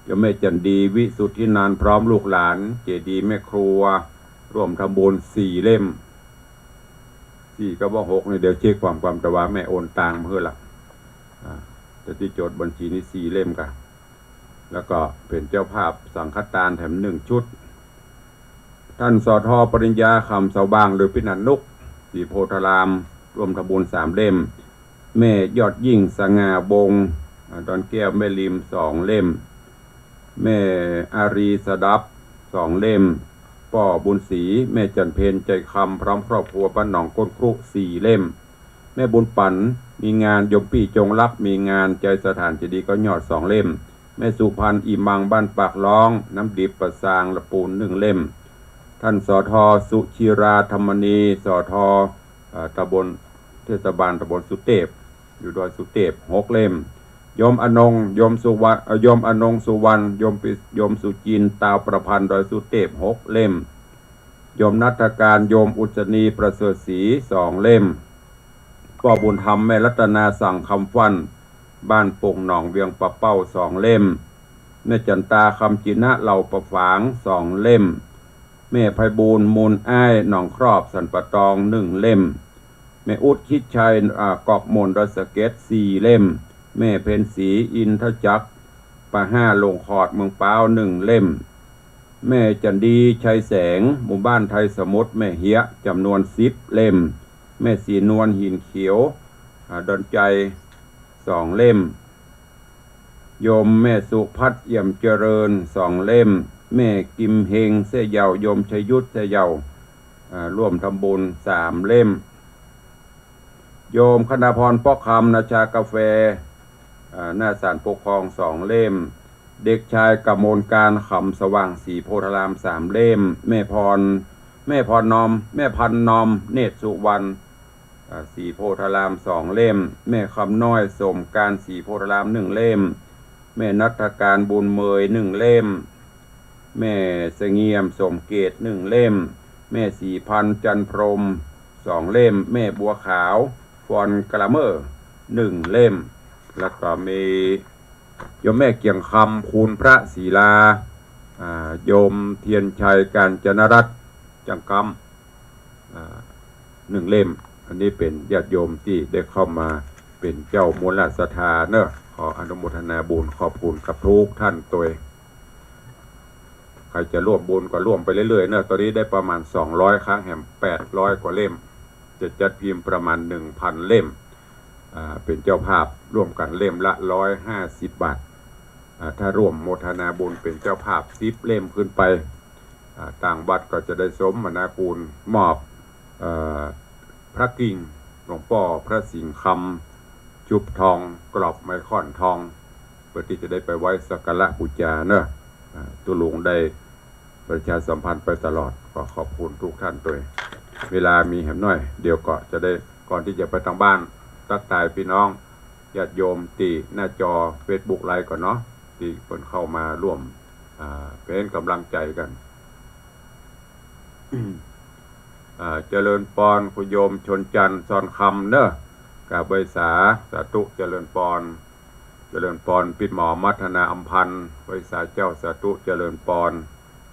โยมแม่จันดี วิสุทธินันท์ พร้อมลูกหลาน เจดีย์แม่ครัว ร่วมทำบุญสี่เล่ม สี่ก็บ่หกนี่ เดี๋ยวเช็คความ ความ แต่ว่าแม่โอนตังค์มาหื้อละ อ่า แต่ตี้จดบัญชีนี่สี่เล่มก่ะ แล้วก็เป๋นเจ้าภาพสังฆตานแถมหนึ่งชุด ต้าน สอทอ ปริญญา ขำเสาบาง หรือปี้หนานนุก ศรีโพธาราม ร่วมทำบุญสามเล่ม แม่ยอดยิ่ง สง่าวงศ์ อ่า ดอนแก้ว แม่ริม สองเล่ม แม่อารี สดับ สองเล่ม ป้อบุญศรี แม่จันเพ็ญ ใจคำ พร้อมครอบครัว บ้านหนองก้นครุ สี่เล่ม แม่บุญปั๋น มีงาน โยมปี้จงรัก มีงาน ใจสถานเจดีย์เก้ายอด สองเล่ม แม่สุพรรณ อิ่มมัง บ้านปากล้อง น้ำดิบ ป่าซาง ละปูน หนึ่งเล่ม ต้าน สอทอ สุชีรา ธรรมนี สอทอ เอ่อ ตำบล เทศบาลตำบลสุเตพ อยู่ดอยสุเตพ หกเล่ม โยมอนงค์ โยมสุวรรณ เอ่อ โยมอนงค์ สุวรรณ โยมปิ โยมสุจินต์ ตาวประพันธ์ ดอยสุเตพ หกเล่ม โยมณัฐการ โยมอุศนี ประเสริฐศรี สองเล่ม ป้อบุญธรรม แม่รัตนา สังคำฟั่น บ้านโป่งหนอง เวียงป่าเป้า สองเล่ม แม่จันตา คำจินะ เหล่าป่าฝาง สองเล่ม แม่ไพบูลย์ มูลอ้าย หนองครอบ สันป่าตอง หนึ่งเล่ม แม่อุ๊ด ชิดชัย อ่า กอกม่วน ดอยสะเก็ด สี่เล่ม แม่เพ็ญศรี อินทจักร ป่าห้า โล่งขอด เมืองป๊าว หนึ่งเล่ม แม่จันดี ชัยแสง หมู่บ้านไทยสมุทร แม่เฮีย จ๋ำนวนสิบเล่ม แม่ศรีนวล หินเขียว อ่า ดอนใจ สองเล่ม โยมแม่สุพัฒน์ เอี่ยมเจริญ สองเล่ม แม่กิมเฮง แซ่เหย่า โยมชยุทธ แซ่เหย่า อ่า ร่วมทำบุญสามเล่ม โยมคณาพร ป๊อกคำ นาชากาแฟ อ่า หน้าศาลปกครองสองเล่ม เด็กชายกมลการ ขำสว่าง ศรีโพธารามสามเล่ม แม่พร แม่พรนอม แม่พันนอม เนตรสุวรรณ อ่า ศรีโพธารามสองเล่ม แม่คำน้อย สมการ ศรีโพธารามหนึ่งเล่ม แม่ณัฐการ บุญเมยหนึ่งเล่ม แม่เสงี่ยม สมเกตหนึ่งเล่ม แม่ศรีพันธ์ จันทร์พรหมสองเล่ม แม่บัวขาว ฟอนกราเมอร์หนึ่งเล่ม แล้วก็มีโยมแม่เกียงคำ คูณพระศรีลา อ่า โยมเทียนชัย กาญจนรัตน์ จังกำ อ่า หนึ่งเล่ม อันนี้เป๋นญาติโยมตี้ได้เข้ามาเป๋นเจ้ามูลศรัทธาเนอะ ขออนุโมทนาบุญขอบคุณกับทุกท่านตวย ใครจะร่วมบุญก็ร่วมไปเรื่อยๆ เนอะ ตอนนี้ได้ประมาณสองร้อย ครั้งแหม แปดร้อยกว่าเล่ม จะจัดพิมพ์ประมาณหนึ่งพันเล่ม อ่า เป๋นเจ้าภาพร่วมกั๋นเล่มละร้อยห้าสิบบาท อ่า ถ้าร่วมโมทนาบุญเป๋นเจ้าภาพสิบเล่มขึ้นไป อ่า ตางวัดก็จะได้สมนาคุณมอบ เอ่อ พระกิ่งหลวงป้อพระสิงห์คำ ชุบทอง กรอบไม้ข้อนทอง เพื่อตี้จะได้ไปไหว้สักการะบูชาเนอะ อ่า ตุ๊ลุงได้ประชาสัมพันธ์ไปตลอด ก็ขอบคุณทุกท่านตวย เวลามีแหมน้อย เดี๋ยวก็จะได้ ก่อนตี้จะไปตางบ้าน ตั๊กตายปี้น้องญาติโยมตี้หน้าจอเฟซบุ๊กไลฟ์ก่อนเนาะ ตี้เปิ้นเข้ามาร่วม อ่า เป๋นก๋ำลังใจ๋กั๋น อ่า เจริญปอน คุณโยมชนจันทร์ ซอนคำเนอะ กราบไหว้สา สาธุ เจริญปอน เจริญปอน ปิดหมอมัทนาอำพันธ์ ไหว้สาเจ้า สาธุ เจริญปอน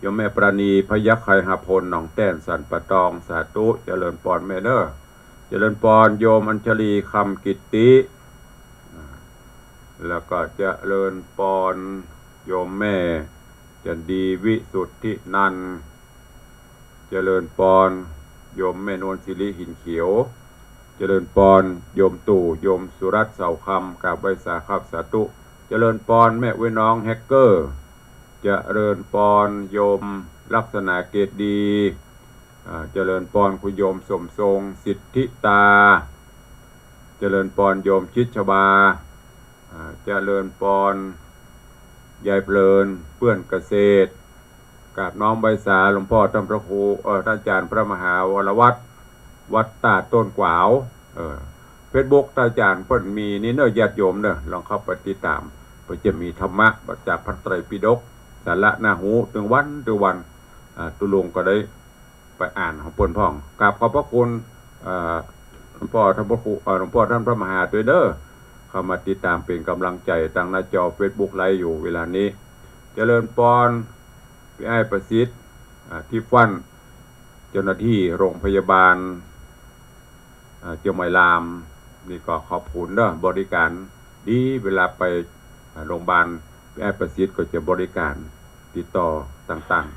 โยมแม่ปราณี พยัคฆ์ไคหพล หนองแต้น สันป่าตอง สาธุ เจริญปอนแม่เนอะ เจริญปอน โยมอัญชลี คำกิตติ อ่า แล้วก็เจริญปอน โยมแม่จันดี วิสุทธินันท์ เจริญปอน โยมแม่นวลศิริ หินเขียว เจริญปอน โยมตู่ โยมสุรัตน์ เสาคำ กราบไหว้สาครับ สาธุ เจริญปอน แม่อุ๊ยน้องแฮกเกอร์ เจริญปอน โยมลักษณะเกตดี อ่า เจริญปอน คุณโยมสมทรง สิทธิตา เจริญปอน โยมชิดชบา อ่า เจริญปอน ยายเพลิน เปื้อนเกษตร กราบน้อมไหว้สาหลวงป้อต้านพระครู เอ่อ ต้านอาจ๋ารย์พระมหาวรวัฒน์ วัดต้าต้นกวาว เอ่อ เฟซบุ๊กต้านอาจ๋ารย์เปิ้นมีนี่เนอะ ญาติโยมเนอะ ลองเข้าไปติดต๋าม เปิ้นจะมีธรรมะจากพระไตรปิฎก สาระน่าฮู้ ตึงวัน ตึงวัน อ่า ตุ๊ลุงก็ได้ ไปอ่านของเปิ้นพ่อง กราบขอบพระคุณ เอ่อ หลวงป้อต้านพระครู เอ่อ หลวงป้อต้านพระมหาตวยเด้อ เข้ามาติดต๋ามเป๋นก๋ำลังใจ๋ตางหน้าจอเฟซบุ๊กไลฟ์อยู่เวลานี้ เจริญปอน ปี้อ้ายประสิทธิ์ อ่า ทิฟฟัน เจ้าหน้าตี้โฮงพยาบาล อ่า เจียงใหม่ลาม นี่ก็ขอบคุณเด้อ บริก๋ารดี เวลาไป อ่า โฮงพยาบาล ปี้อ้ายประสิทธิ์ก็จะบริก๋ารติดต่อต่าง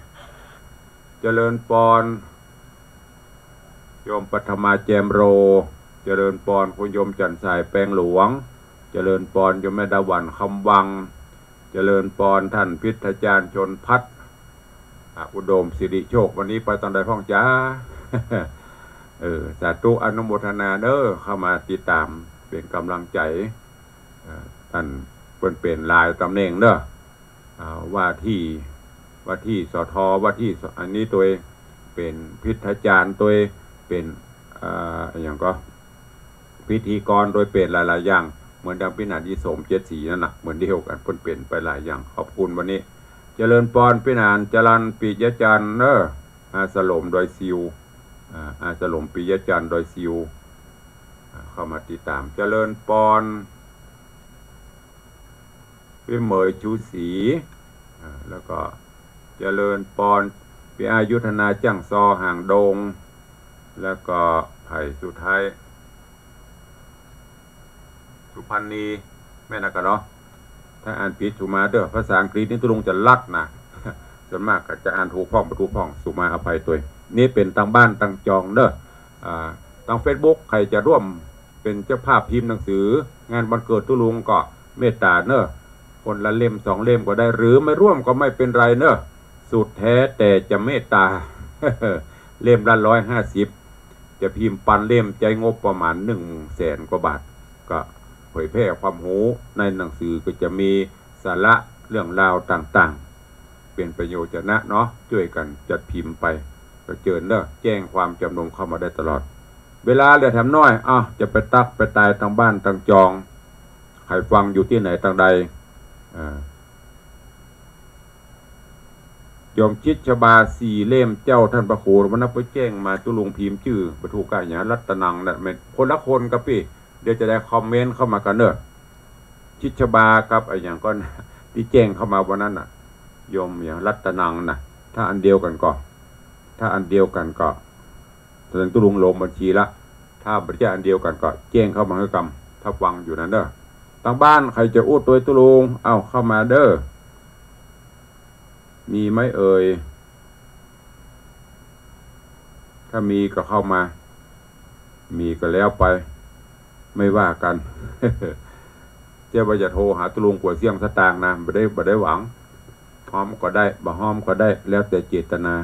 ๆ เจริญปอน โยมปัทมา แจมโร เจริญปอน คุณโยมจันทร์สาย แปงหลวง เจริญปอน โยมแม่ดาหวัน คำวัง เจริญปอน ต้านพิทยาจารย์ ชนพัฒน์ อ่ะ อุดมสิริโชค วันนี้ไปตางใดพ่องจ๊ะ เออ สาธุ อนุโมทนาเนอะ เข้ามาติดต๋ามเป๋นก๋ำลังใจ๋ เอ่อ ต้านเปิ้นเป๋นหลายต๋ำแหน่งเนอะ อ่า ว่าตี้ ว่าตี้ สท ว่าตี้ ส- อันนี้ตวย เป๋นพิทยาจารย์ตวย เป๋น อ่า อะหยังก็ พิธีกรตวย เป๋นหลายๆ อย่าง เหมือนดังปี้หนาน อีสม เจ็ดสีนั่นน่ะ เหมือนเดียวกั๋น เปิ้นเป๋นไปหลายอย่าง ขอบคุณวันนี้ เจริญปอน ปี้หนาน จรัญ ปิยะจันทร์เนอะ อาสลมดอยซิว อ่า อาสลมปิยะจันทร์ดอยซิว อ่า เข้ามาติดต๋าม เจริญปอน ปี้เหมย ชูศรี อ่า แล้วก็เจริญปอน ปี้อายุธนา จ้างซอ หางดง แล้วก็ใผสุดท้าย สุพรรณี แม่นนะกะเนาะ ถ้าอ่านผิดสุมาเด้อ ภาษาอังกฤษนี่ตุ๊ลุงจะลัดนะ ส่วนมากก็จะอ่านถูกพ่อง บ่ถูกพ่อง สุมาอภัยตวย นี่เป๋นตางบ้านตางจองเด้อ อ่า ตางเฟซบุ๊ก ใผจะร่วมเป๋นเจ้าภาพพิมพ์หนังสือ งานวันเกิดตุ๊ลุงก็เมตต๋าเนอะ คนละเล่มสองเล่มก็ได้ หรือไม่ร่วมก็ไม่เป็นไรเนอะ สุดแท้แต่จะเมตต๋า เล่มละร้อยห้าสิบ จะพิมพ์ปันเล่มใจ๊งบประมาณหนึ่งแสนกว่าบาท ก็เผยแพร่ความฮู้ ในหนังสือก็จะมีสาระเรื่องราวต่างๆ เป๋นประโยชน์จะนะเนาะ จ้วยกั๋นจัดพิมพ์ไป ก็เจิญเนาะ แจ้งความจำนงเข้ามาได้ตลอด เวลาเหลือแถมน้อย อ้าว จะไปตั๊กไปตายตางบ้านตางจอง ใผฟังอยู่ตี้ไหนตางใด อ่า โยมชิดชบาสี่เล่มเจ้าต้านพระครู วันนั้นไปแจ้งมาตุ๊ลุงพิมพ์จื้อบ่ถูกกั๋น อะหยัง รัตนังน่ะ แม่นคนละคนกั๋นปี้ เดี๋ยวจะได้คอมเมนต์เข้ามากั๋นเนาะ ชิดชบากับอะหยังก่อน ตี้แจ้งเข้ามาวันนั้นน่ะ โยมอะหยัง รัตนังน่ะ ถ้าอันเดียวกั๋นก็ ถ้าอันเดียวกั๋นก็ แสดงตุ๊ลุงลงบัญชีละ ถ้าบ่ใจ้อันเดียวกั๋นก็แจ้งเข้ามาหื้อกำ ถ้าฟังอยู่นั้นเนาะ ตางบ้านใผจะอู้ตวยตุ๊ลุง เอ้า เข้ามาเนาะ มีไหมเอ่ย ถ้ามีก็เข้ามา มีก็แล้วไป ไม่ว่ากั๋น เจ้าว่าจะโทรหาตุ๊ลุงกั๋วเสี้ยงสตางค์นะ บ่ได้ บ่ได้หวัง ฮ้อมก็ได้ บ่ฮ้อมก็ได้ แล้วแต่เจตนา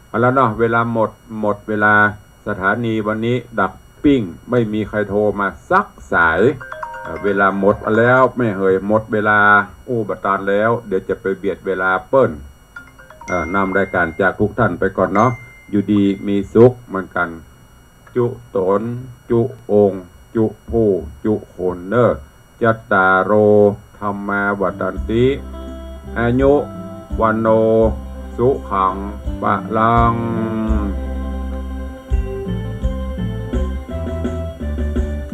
เอาละเนาะ เวลาหมด หมดเวลา สถานีวันนี้ดับปิ้ง ไม่มีใครโทรมาสักสาย เอ่อ เวลาหมดแล้ว แม่เหย หมดเวลา อู้บ่ตันแล้ว เดี๋ยวจะไปเบียดเวลาเปิ้น เอ่อ นำรายการจากทุกท่านไปก่อนเนาะ อยู่ดีมีสุขเหมือนกั๋น จุต๋น จุองค์ จุผู้ จุคนเนาะ จัตตาโร ธัมมา วัฑฒันติ อายุ วัณโณ สุขัง พลัง